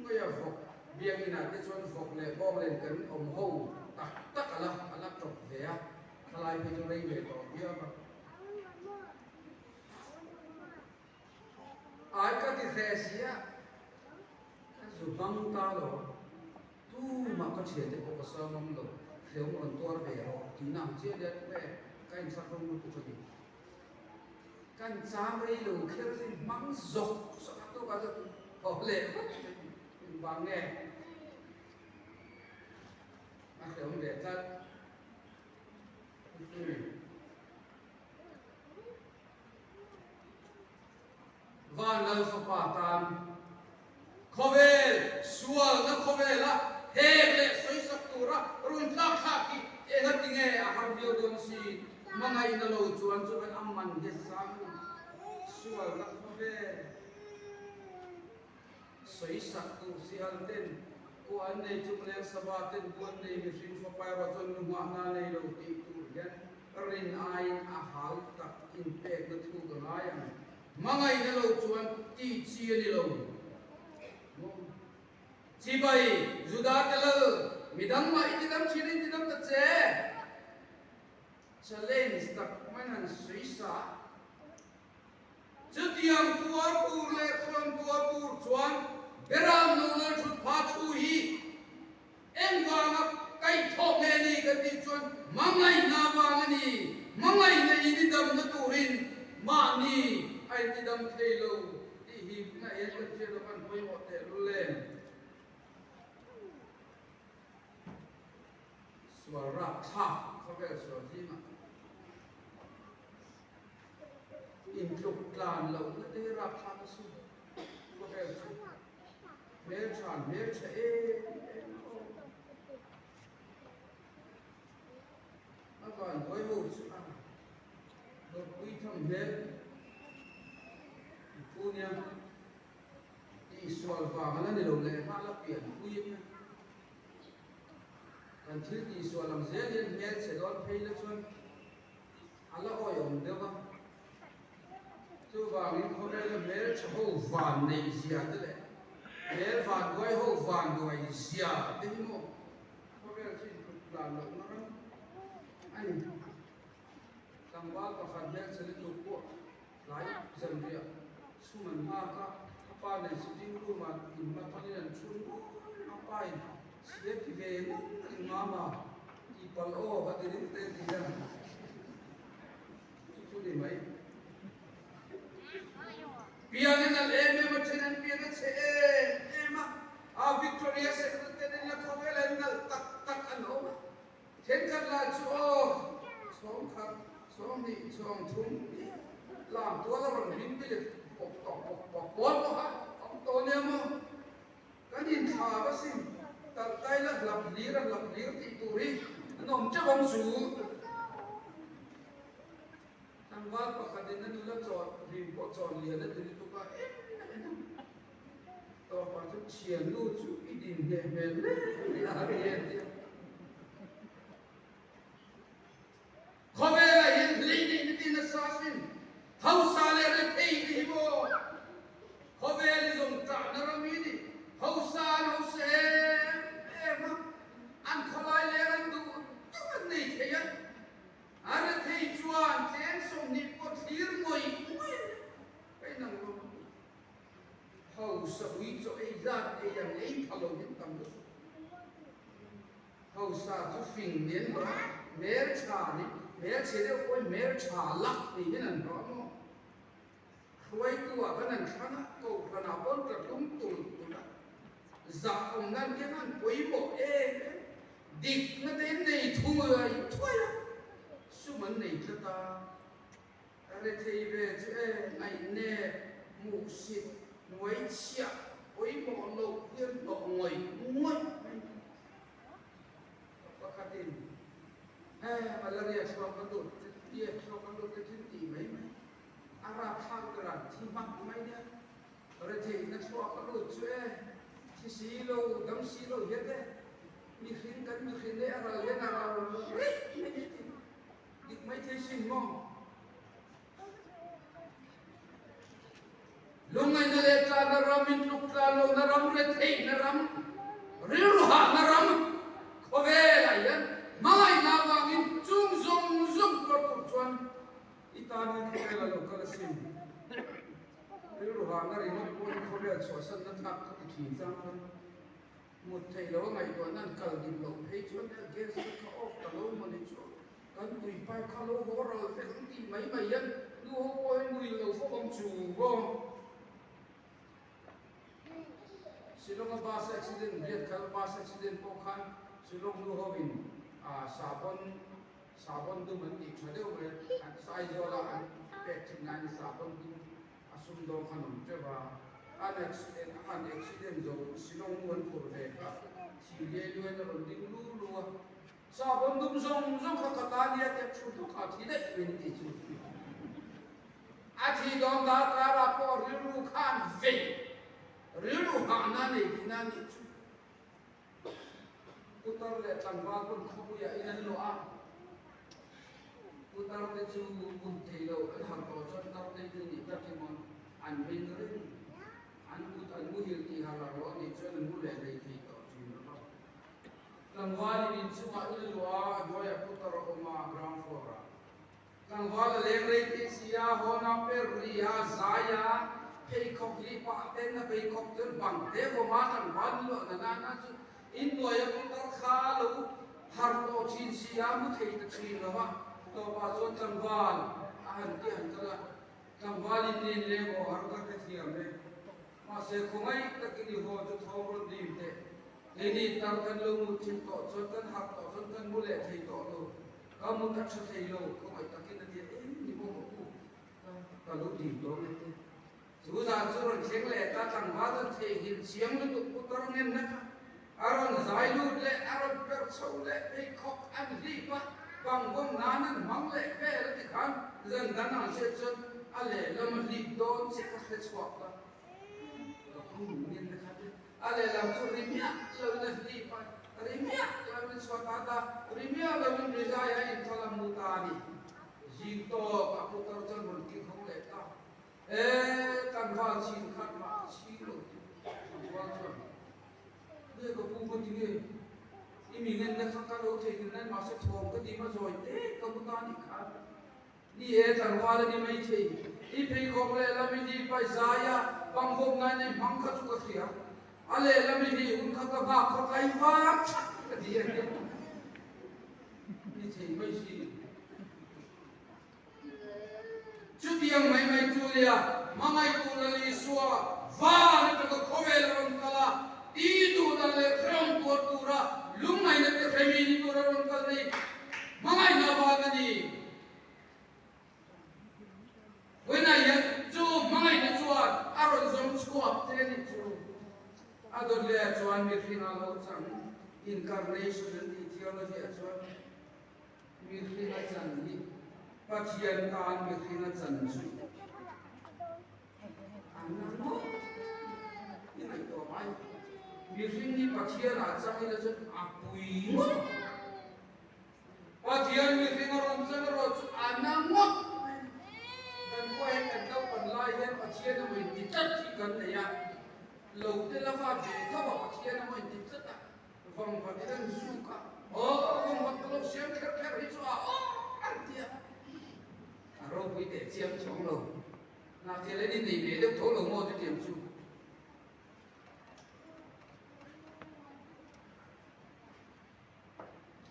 Speaker 1: ngaih a vawk biakinah te chuan vawk leh bawng len kan awm ho tak tak a la a la tawp ve a, thlalai phei chu rei ve tawh viau a. Ai ka ti hle si a, ka zu hmang ta lo, tumah ka thiante pawh ka sawi ngam lo, hrehawm rawn tuar ve rawh tihna ang chiah nia tunge ka inthlahrung lutuk a ni. Kan cham rei lo kher hi hmang zawk zawk a tuk a chu thaw leh vat mai engvang nge a hrehawm ve tlat. Van Lal fapa tan khawvel sualna khawvela hek leh sawisak tura rawn tlak thlak hi engati nge a har viau dawn si? Hmangaihna lo chuan chu kan a man hi a sang a ni. Sualna khawvel sawisak tur sihal ten kua an nei chungleng sava ten kua an nei mihring fapa erawh chuan nu nghahna nei lo tih tur hian Rin aiin a hau tak inpekna thu ka ngai ang. Hmangaihna lo chuan tih chi a ni lo. Maw? Chibai, Juda te lal, midang mah i tidam thin a in tidam ta che. Challenge tak mai han sawi sa. Chutiang tuar tur leh hruam tuar tur chuan Beram no lal thut pha thu hi Engvanga kaihthawh nge ni kan tih chuan hmangaihna vang a ni. Hmangaihna in i damna turin mahni a intidam thei lo tih hi ngaihhian kan hriat a van pawimawh tehlul em? Sual rapthlak khawvel sual zingah intluk tlan lohna te hi rapthlak a sin khawvel chu. Hmeltha hmeltha em em a awm. A van buai ho chu a dawrpui tham hmel i phu nia. Tihsual vang a la ni lo leh nghal a pianpui a nia. Kan thil tihsual ang zel hian hmelchhe dawn phei la chuan a la awihawm deuh a. Chuvangin khawvela hmeltha ho van neih zia te leh hmel vanduai ho vanduai zia te hi maw khawvel chu intluk tlan lohna ram a ni. Tlangval pakhat hmelchhe lutuk pawh tlai zanriah chhum an nghak a, a pa nen sitting room ah inhmatawnin an chhun ngawt a pa in chhia ti ve ngawt a ni ngam a, tihpalh aw a ti ringawt e ti hian chu chu ni mai. Pian a nalh em em a, then an pian a chhe em em a, a Victoria Secret ten in la khawvel an nalh tak tak an awm a. Thenkhat lah chu aw, chhawng khat, chhawng hnih, chhawng thum tih lam tual a rawn hming te leh pawp tawh pawp pawp pawl pawh a awm tawh nia maw? Kan inthla va sim talh tai la hlap hlir a hlap hlir tih tur hi an awm teuh ang chu. Tlangval pakhatin a nula chawn rim pawh chawn lian a ti lutuk a, en a en a. Tawpah chu thiannu chu i din hneh hmel hle mai a ni a ti a. Khawvelah hian hlei neih na tin nasa sin, hausa leh rethei te hi maw? Khawvel hi zawng ṭahna ram hi ni, hausa an hausa em em a, an khawlai leng an duh duh an nei thei a, a rethei chuan cheng 20 pawh thlir ngawih ngawih a inang lo. Hausa ui chaw ei zat ei ang ei pha lo hian tam lutuk. Hausa chu fing nen lo a, hmel tha ni, hmel chhe deuh pawhin hmel tha lak ni hian an hlawh a maw? Hruaitu ah khan an thlang a, kohhran ah pawn tla tlum tul tul a, zah awm nan khian an pawimawh em em. Dikna te in nei thuai thuai a, sum an nei tlat a. Rethei ve chu e, ngaihnep, hmuhsit, hnuaichhiah, pawimawh loh hian hnawh ngawih ngawih mai. Ka pakhatin, He, malaria chhuak ka lut, TF chhuak ka lut te thil tih mai mai, a rapthlak berah thi hmak mai nia. Retheihna chhuak ka lut chu e, thi si lo, dam si lo hian e, mihring kan mihring leh a ral hian a ral rih mai hi ti. Dik mai thei sin maw? Lungngaihna leh tlahna ram, intluk tlah lohna ram, retheihna ram, rilru hahna ram khawvelah hian hmangaihna avangin chung zawng zawng tuar tur chuan i tanin khawvel a lo kal asin. Rilru hahna ringawt pawhin khawvel chhuahsanna thlak ka ti thin chang chuan Mut theih loh a ngaihtuah nan kal dik loh phei chuan nia gas te kha off ta lo maw ni chu kan tui pipe kha lo haw ral vek ang tih mai mai hian nu ho pawh hi muil lo fawk ang chu aw. Shillong a bus accident riat kal bus accident pawh khan Shillong nu ho in sahbawn sahbawn dum an tih tha deuh mai an Aizawl a an pek thin lai sahbawn dum A sumdawng khan awm teuh a, an accident a han accident zo Shillong nu an phurh ve kha thi liai luaiin a rawn ding lu lu a, sahbawn dum zawng zawng kha ka ta nia tih a thu hluk a, a thi daih mai ni tih chu a thi dawn darkar ah pawh rilru khan vei rilru hahna nei tihna a nih chu. Putar leh tlangval pawn khawpuiah in an luah a, putar te chu mut thei lo an harh tawh chuan tar te chu nih tak emaw an meng reng, an kut an muhil tih harh a rawh anih chuan an mu leh hlei thei tawh thin lo va. Tlangvalin inchungah in a luah a, a hnuaiah putar a awm a, ground floor ah. Tlangval a leng rei thei si a, hawn a per ri a, zai a, pheikhawk ri pah ten a pheikhawk chuan bang te vawm a, tlangval ni luah na na chu inhnuai a putar kha lo har tawh thin si a, mu thei ta thin lo va, tawpah chuan tlangval a han ti han kal a, tlangval in nen leng aw har ka hrethiam e, mahse khawngaih takin i haw chu thawm rawn dim teh, keini tar kan lo mut thin tawh chuan kan harh tawh chuan kan mu leh thei tawh lo. Ka mut a tha thei lo, khawngaih takin a ti a, eng ni maw ka pu, ka lo dim dawn e te. Chu zan chu rawn thleng leh ta, tlangval chuan theihnghilh chiang lutuk putar ngenna kha a rawn zai lut leh, a rawn per chho leh, pheikhawk an hlip a, bang vawm nan an hmang leh vel a ti khan zan dang ang hriat chuan a lehlam a hlip dawn chiah ka hre chhuak ta. Ka pu ngenna kha te. A lehlam chu ri miah loin a hlip a, ri miah loin a chhuat at a, ri miah loin rizai a inthawl a mu ta a ni. Zing tawk a putar chuan rawn kik hawng leh ta. E, tlangval chhin khat mah ka chhing lo tih tlangval chuan, Nge ka pu ka ti nge, i mi ngenna kha ka lo theihnghilh nan mahse thawm ka ti hma zawi te ka mu ta nih kha. Ni e, tlangval a ni maithei, i pheikhawk lehlam i ni pai zai a, pangvawk ngai nei hmang kha chu ka hria. A lehlam i nih hun kha ka nghak kha kai var thak ka ti a ni. Ni thei mai si. Chutiang mai mai chu nia, hmangaihtu Lal Isua van atanga khawvel a rawn kal a, ti duh dan leh hrehawm tuar tura lungngaihna te hremi ni tura rawn kal nei hmangaihna vang a ni. Vawiinah hian chu hmangaihna chuan a rawn zawng chhuak che a nih chu. A dawt leh chuan mihringa lo chang, incarnation an tih theology-ah chuan, Mihring a chan hi Pathian tan mihring a chan chu an la ngawt i ngaihtuah mai. Mihring hi Pathian ah chang ila chuan a pui ngawt ang. Pathian mihring a rawn chan erawh chu a na ngawt mai. Kan khua hian kan naupan lai hian Pathian emaw inti tlat hi kan nei a, lo te la va ve tho a Pathian emaw inti tlat a. Vangvat in an zuk a, Aw, vangvat ka lo siam kher kher hi chu a aw an ti a. A ropui teh chiang chuang lo. Ngahtial en in nei ve deuh tho lo maw chutiang chu.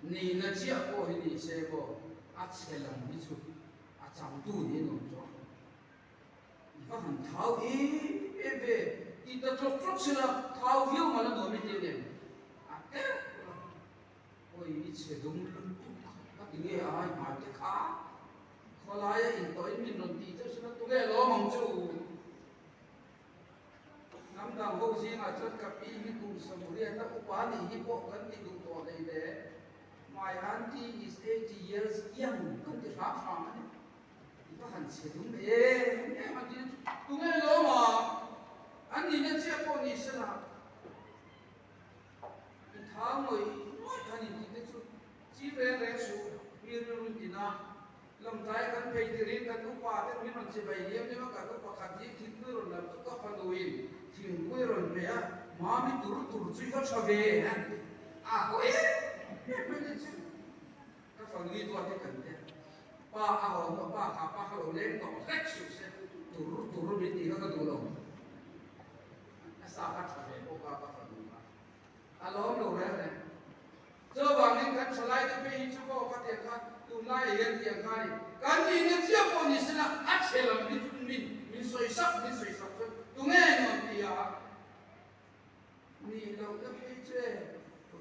Speaker 1: Nihna chiah pawh hi ni se maw a chhe lam hi chu a changtu niin awm chuang. I va han thau em em ve, ti ta tlawk tlawk sela thau viau mal a nuam i ti a nem? A teuh lo. Awi i chhe dum lutuk ka ti nge ai hmai te kha khawlaia intawhin min rawn tih chauh sela tunge lawm ang chu? Hnam dang ho zingah chuan ka pi hi kum 80 a upa nih hi pawh kan ti duh tawh hlei le. My auntie is 80 years young kan ti hram hram a ni. I va han chhe dum em em a ti tunge lawm a, an nihna chiah pawh ni sela i tha ngawih ngawih han intih te chu chi reng reng suh mi rilru tin a, Lawngtlai kan phei tirin kan upa ten min rawn chibai liam liam a, kan upa khat hi thingpui rawn lam chu ka fanuin thingpui rawn pe a, Mami tur tur chu i va tha ve a haw em em mai ni chu. Ka fanui duat hi kan tia, pa a haw hnuah pa kha pa kha lo leng tawh hlek suh se, tur tur min tih kha ka duh lo. A sa kha tha ve bawk a ka fanu kha a lawm lo reng reng. Chuvangin kan thalai te phei hi chu pawh ka tiang kha tunlaiah hian tiang kha a ni. Kan nihna chiah pawh ni sela a chhe lam hi chu min min sawi sak min sawi sak chuan tunge nuam ti a? Nih lohna phei chu e,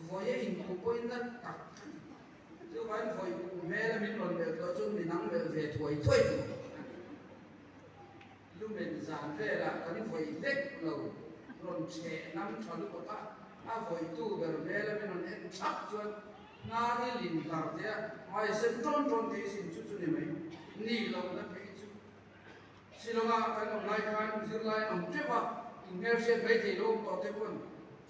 Speaker 1: vawi a inkuh pawhin na tak a ni. Chuvangin vawi kuh hmel a min rawn melh tawh chuan min ang melh ve thuai thuai tur a ni. Lumen zan velah kan vawi hlek lo rawn chheh nam tha lutuk a, a vawitu ber hmel a min rawn en thap chuan hnar hi lin hlar thei a, hmai sen tawn tawn thei sin chu chu ni mai. Nih lohna phei chu Shillong-a kan awm lai khan zirlai an awm teuh a, inhmelhriat mai thei lo awm tawh te pawn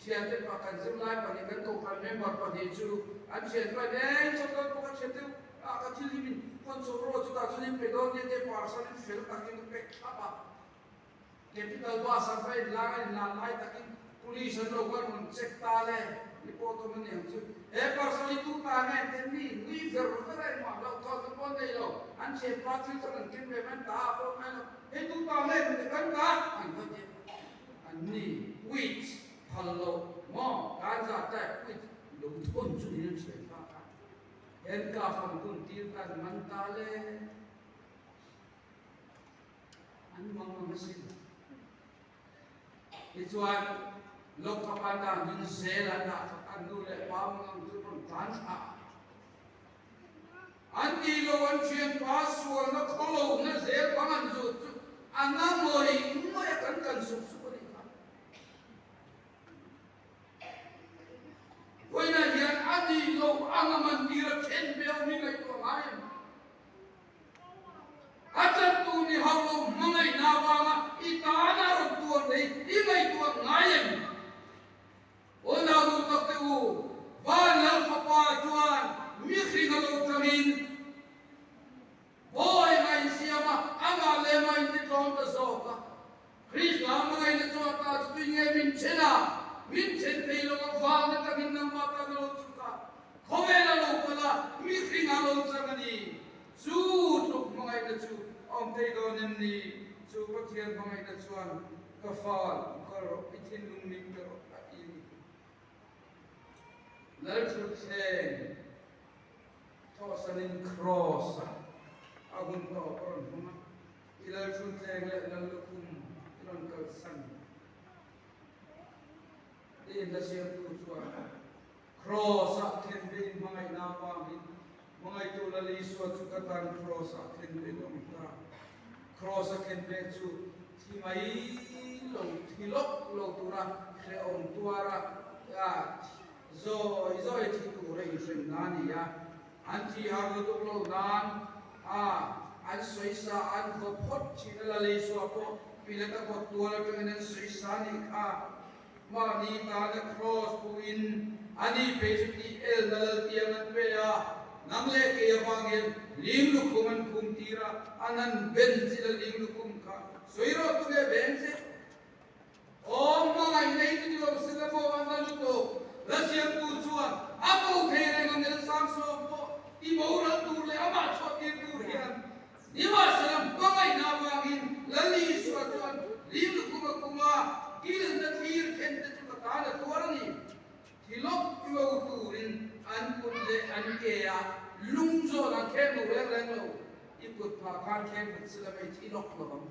Speaker 1: thiante pa kan zirlai pahnih kan kohhran member pahnih chu an thian pain eng chawp dawn pawh ka thian deuh a, ka thil hi min hawn chawp rawh chutah chuan in pe dawn nia te parcel in fel takin ka pack thlap a, Capital bus an va inlang a inlan lai takin police an lo kal rawn check ta le ni pawh tawm a ni ang chu. He parcel hi tu ta nge an ten mi nui ver ver a engmah hlauh thawn na pawh an nei lo, an thianpa thil chuan an ken ve mai an ta ah pawh ngai lo, hei tu ta nge an ti kan ta an va ti a, an ni which phal loh maw ganja type which lo thawn chu niin an thianpa kha handcuff an bun tir ta an man ta le. An mang ang asin. Tichuan, Lokapanda min zel an dah khat an nu leh pa mang ang chu rawn tlan thla a. An tih lo an thianpa sualna khawlohna zel bang an zut chu a na ngawih ngawih a kan kan sup sup a nih kha. Vawiinah hian a nih loh anga mantir a then beu hi ngaihtuah ngai em? A chantu ni hauh lo hmangaihna avanga i tana rawn tuar nei i ngaihtuah ngai em? Aw nau duh tak te u, Van Lal Fapa chuan mihring a lo changin bawi a insiam a, amah lema intitlawm ta zawk. Krista hmangaihna chu a ta chu tui nge min then a, min then thei lo a vang atangin nangmah tan a lo chhuk a, khawvel a lo kal a, mihring a lo chang a ni. Chu tluk hmangaihna chu a awm thei dawn em ni? Chu Pathian hmangaihna chuan ka fa kal rawh, i thinlung min pe rawh a ti a ni. Lalthutthleng thawhsanin Kraws-a a hun tawp a rawn hmang a, I Lalthutthleng leh Lallukhum i rawn kalsan i inla siamtu chuan Kraws-ah khenbein hmangaihna avangin hmangaihtu Lal Isua chu ka tan Kraws-ah khenbein awm ta. Kraws-a khenbe chu thi mai lo, thi lawk lo tura hrehawm tuara zawi zawi thi tura inhremna a ni a. An thi har lutuk lo nan a an sawisa an vaw phawt thin a, Lal Isua pawh Pilata kawt tual atangin an sawisa a nih kha. Mahni tana kraws puin ani phei chu tih elna laltiang an pe a, nang leh kei avangin ling lukhum an khum tir a, an han ben chil a ling lukhum kha sawi rawh tu nge beng che? Aw hmangaih nei chu ni lo se la maw an la lutuk, la siamtu chuan a ko thei reng a nel sang sawm pawh ti boral tur leh amah chhuah tir tur hian Nimahsela hmangaihna avangin Lal Isua chuan lim lukhum a kum a, kilna thlir khen te chu ka tan a tuar a ni. Thi lawk lo turin an kut leh an ke ah lung zawn an khen lo reng reng lo. I kut phah khan khen khat sela mai thi lawk lo ang.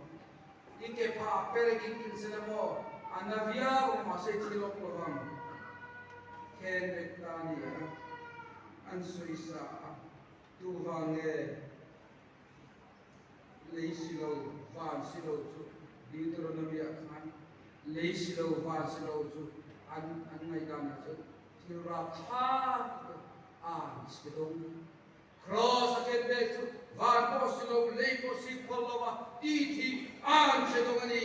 Speaker 1: I ke phah ah perek in kin sela maw a na viau ang mahse i thi lawk lo ang. Khen vek ta a ni a, an sawisa a. Tu vang nge lei si lo van si lo chu Deuteronomy ah khan lei si lo van si lo chu an an ngaihdan ah chuan thil rapthlak te an chhe dawng. Kraws a ken bek chu van pawh si lo lei pawh si phal lo a ti thi an chhe dawng a ni.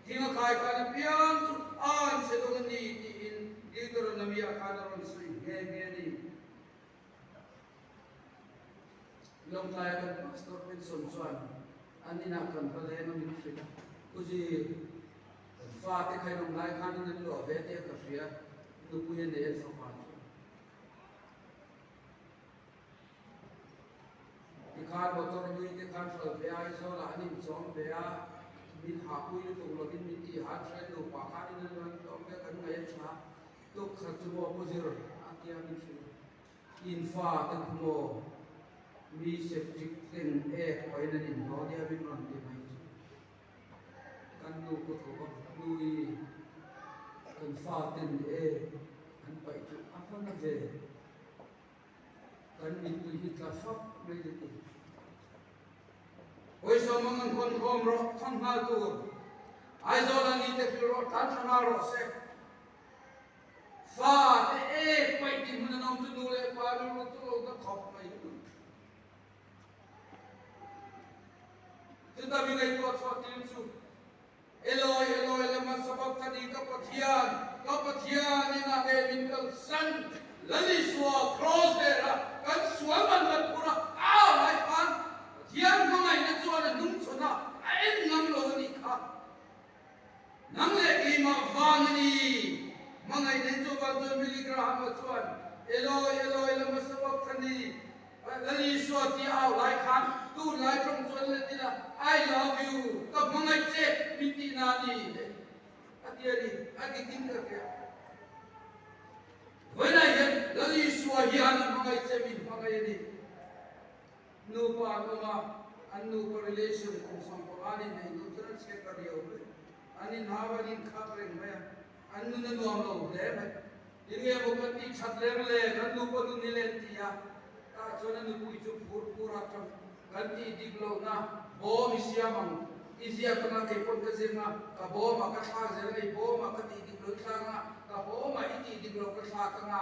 Speaker 1: Thing a khai khan apiang chu an chhe dawng a ni tiin Deuteronomy ah khan a rawn sawi nghe nghe a ni. Lawngtlaia kan pastor pension chuan an inah kan va leng a min hrilh a, Pu Zi, kan fate kha in awm lai khanin an luah ve tih a ka hria, nupui a nei an fapa chu. Tikhan motor hlui te khan hral ve a, Aizawlah an inchawm ve a, min hahpui lutuk lovin min tih han hre nupa khanin an lo awm ve a, kan ngaih a tha. Tuk khat chu maw Pu Zir a tia min hrilh a, in fa te khu maw mi septic tank ek pahin an inhaw nia min rawn ti mai chu. Kan nu ka ko va, nu i kan fa ten ek an paih chu a va na ve, kan mittui hi tla fak mai le ti. Pawisa mang an khawn khawm rawh, thang nghal tur. Aizawl a ni te hrilh rawh, tlan tha nghal rawh se. Fa te ek paih ti hmun an awm chu nu leh pa rilru chu lo na khawp mai hi. Chuta mi ngaihtuah chhuah tir chu Eloi, Eloi, lama sabachthani, ka Pathian, ka Pathian, engah nge min kalsan? Lal Isua kraws dera kan sual man kan phur a, a au lai khan Pathian hmangaihna chuan a hnungchhawn a, a en ngam lo a nih kha. Nang leh keimah vang a ni. Hmangaihna in chuvang chuan Billy Graham-a chuan, Eloi, Eloi, lama sabachthani, Lal Isua tih a au lai khan tunlai tawng chuan let ila, I love you, ka hmangaih che min tih na a ni a ti a ni, a dik in ka hria. Vawiinah hian Lal Isua hian a hmangaih che min hmangaih a ni. Nupa an awm a, an nupa relation kum 15 in nei hnu chuan an chhe ta riau mai. An inhau an inkhak reng mai a, an nun a nuam lo hle mai. Enge maw kan tih that reng le, kan nupa nun hi len ti a, tah chuan a nupui chu phur phur a tang kan tih dik lohna bawm i siam ang, i ziak anga kei pawn ka ziak anga, ka bawmah ka thlak zel anga, i bawmah ka tih dik loh i thlak anga, ka bawmah i tih dik loh ka thlak anga,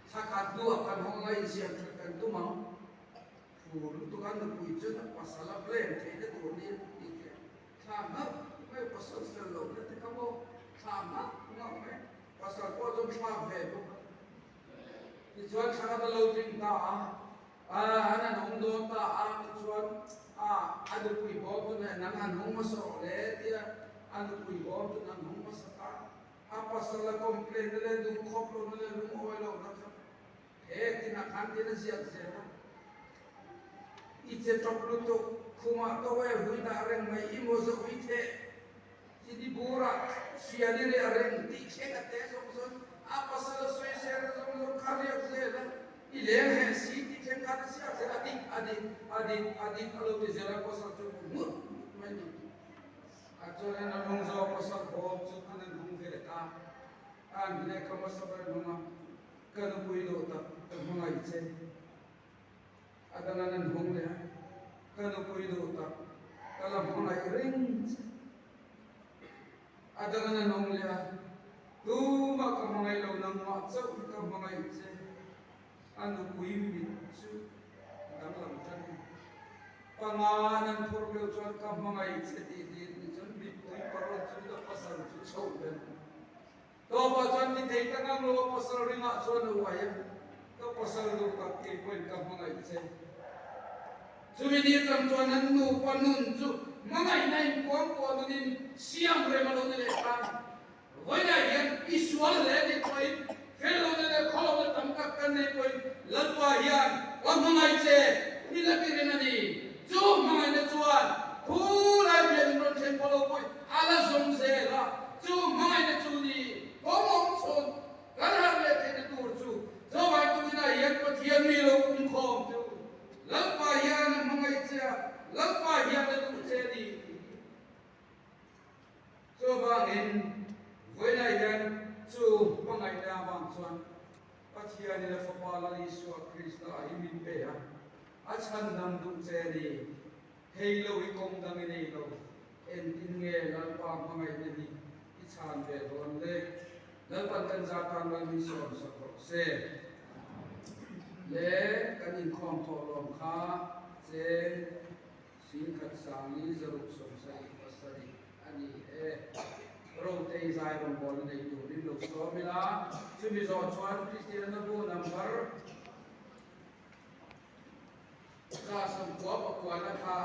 Speaker 1: thla khat hnuah kan hawng anga insiam that kan tum ang. Phur lutuk a nupui chuan a pasal a blame theihna tur ni a tih theih. Thla nghauh mai pasal fel loh na te kha maw thla nghauh nghauh mai pasal pawh chuan thlak ve bawk a tichuan thla khat a lo tling ta a ah an han hawng dawn ta a tichuan ah a nupui bawm chu nang han hawng hmasa rawh le tia. A nupui bawm chu nan hung hmasa ta. A pasal a complain na leh duhkhawp lohna leh lungawi lohna kha he tinah khan tin a ziak zel a. I che tawp lutuk, khumah towel hui dah reng mai i maw zoh i theh. Chini burah sial i reh reng tih thleng a te zawng zawng a pasal a sawi zel a zawng zawng kha riak zel a i leng heh si tih thleng khan a ziak zel a dik a dik a dik a dik a lo ti zel a pasal chu hmu nghut nghut mai ni a chuanin a lung zawk pasal bawm chu an an hung ve ta a an hlek a hmasa ber hnung a ka nupui duh tak ka hmangaih che. A dang an an hawng leh a, ka nupui duh tak, ka la hmangaih reng che. A dang an an hawng leh a, tumah ka hmangaih lo, nangmah chauh hi ka hmangaih che. A nupui mit chu a danglam tan a ni. Panga an an phurh meuh chuan ka hmangaih che tih hlir ni chuan mittui parawl chu a pasal chu chhoh belh. Tawpah chuan ti thei tak ang lo a pasal ringah chuan a uai a, ka pasal duh tak kei pawhin ka hmangaih che. Chumi ni atang chuan an nupa nun chu hmangaihna inkuangkuah nunin siam rem a lo ni leh tan. Vawiinah hian i sual hle nih pawhin fel lohna leh khaw lohna tam tak kan nei pawhin Lalpa hian ka hmangaih che ni la ti reng a ni. Chu hmangaihna chuan khulai bialin rawn thlen pawh lo pawhin a la zawm zel a. Chu hmangaihna chu ni kawng awm chhun kan harh leh theihna tur chu Chawhmai tukinah hian Pathian mi lo pumkhawm teh u. Lalpa hian a hmangaih che a, Lalpa hian a duh che a ni tih hi. Chuvangin vawiinah hian chu hmangaihna avang chuan Pathianin a Fapa Lal Isua Krista hi min pe a, a chhandam duh che a ni. Hei lo i kawng dang i nei lo, engtin nge Lalpa hmangaihna hi i chhan ve dawn le? Lalpan kan zar tan mal min sawmsak rawh se. Le kan inkhawm thawh lawm kha cheng singkhat sangli zaruk sawmsarih pasarih a ni e. Rotei zai rawngbawlna nei turin lo sawm ila, chumi zawh chuan Kristianna bu number Za sawmkua pakuana kha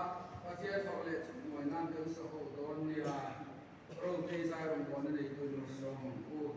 Speaker 1: Pathian fak leh chhukmuai nan kan sa ho dawn nia, Rotei zai rawngbawlna neitu in lo sawm ang u.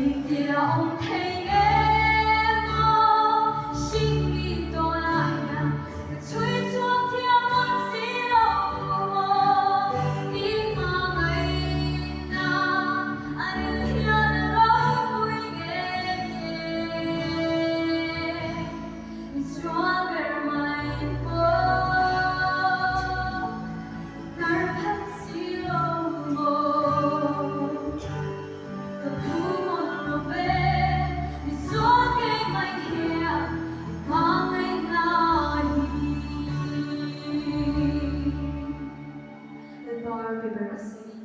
Speaker 2: Engtia awm thei nge maw hringmi tawnah hian ka chhui chhuak thiam ang si lo maw i hmangaihna a ril hian a ropui ngei e mi chuan ber mai pawh hnar phat si lo maw. Ka phu mawlh lo ve, mi sual ngei mai hian i hmangaihna hi. Lalpa ber rawh se.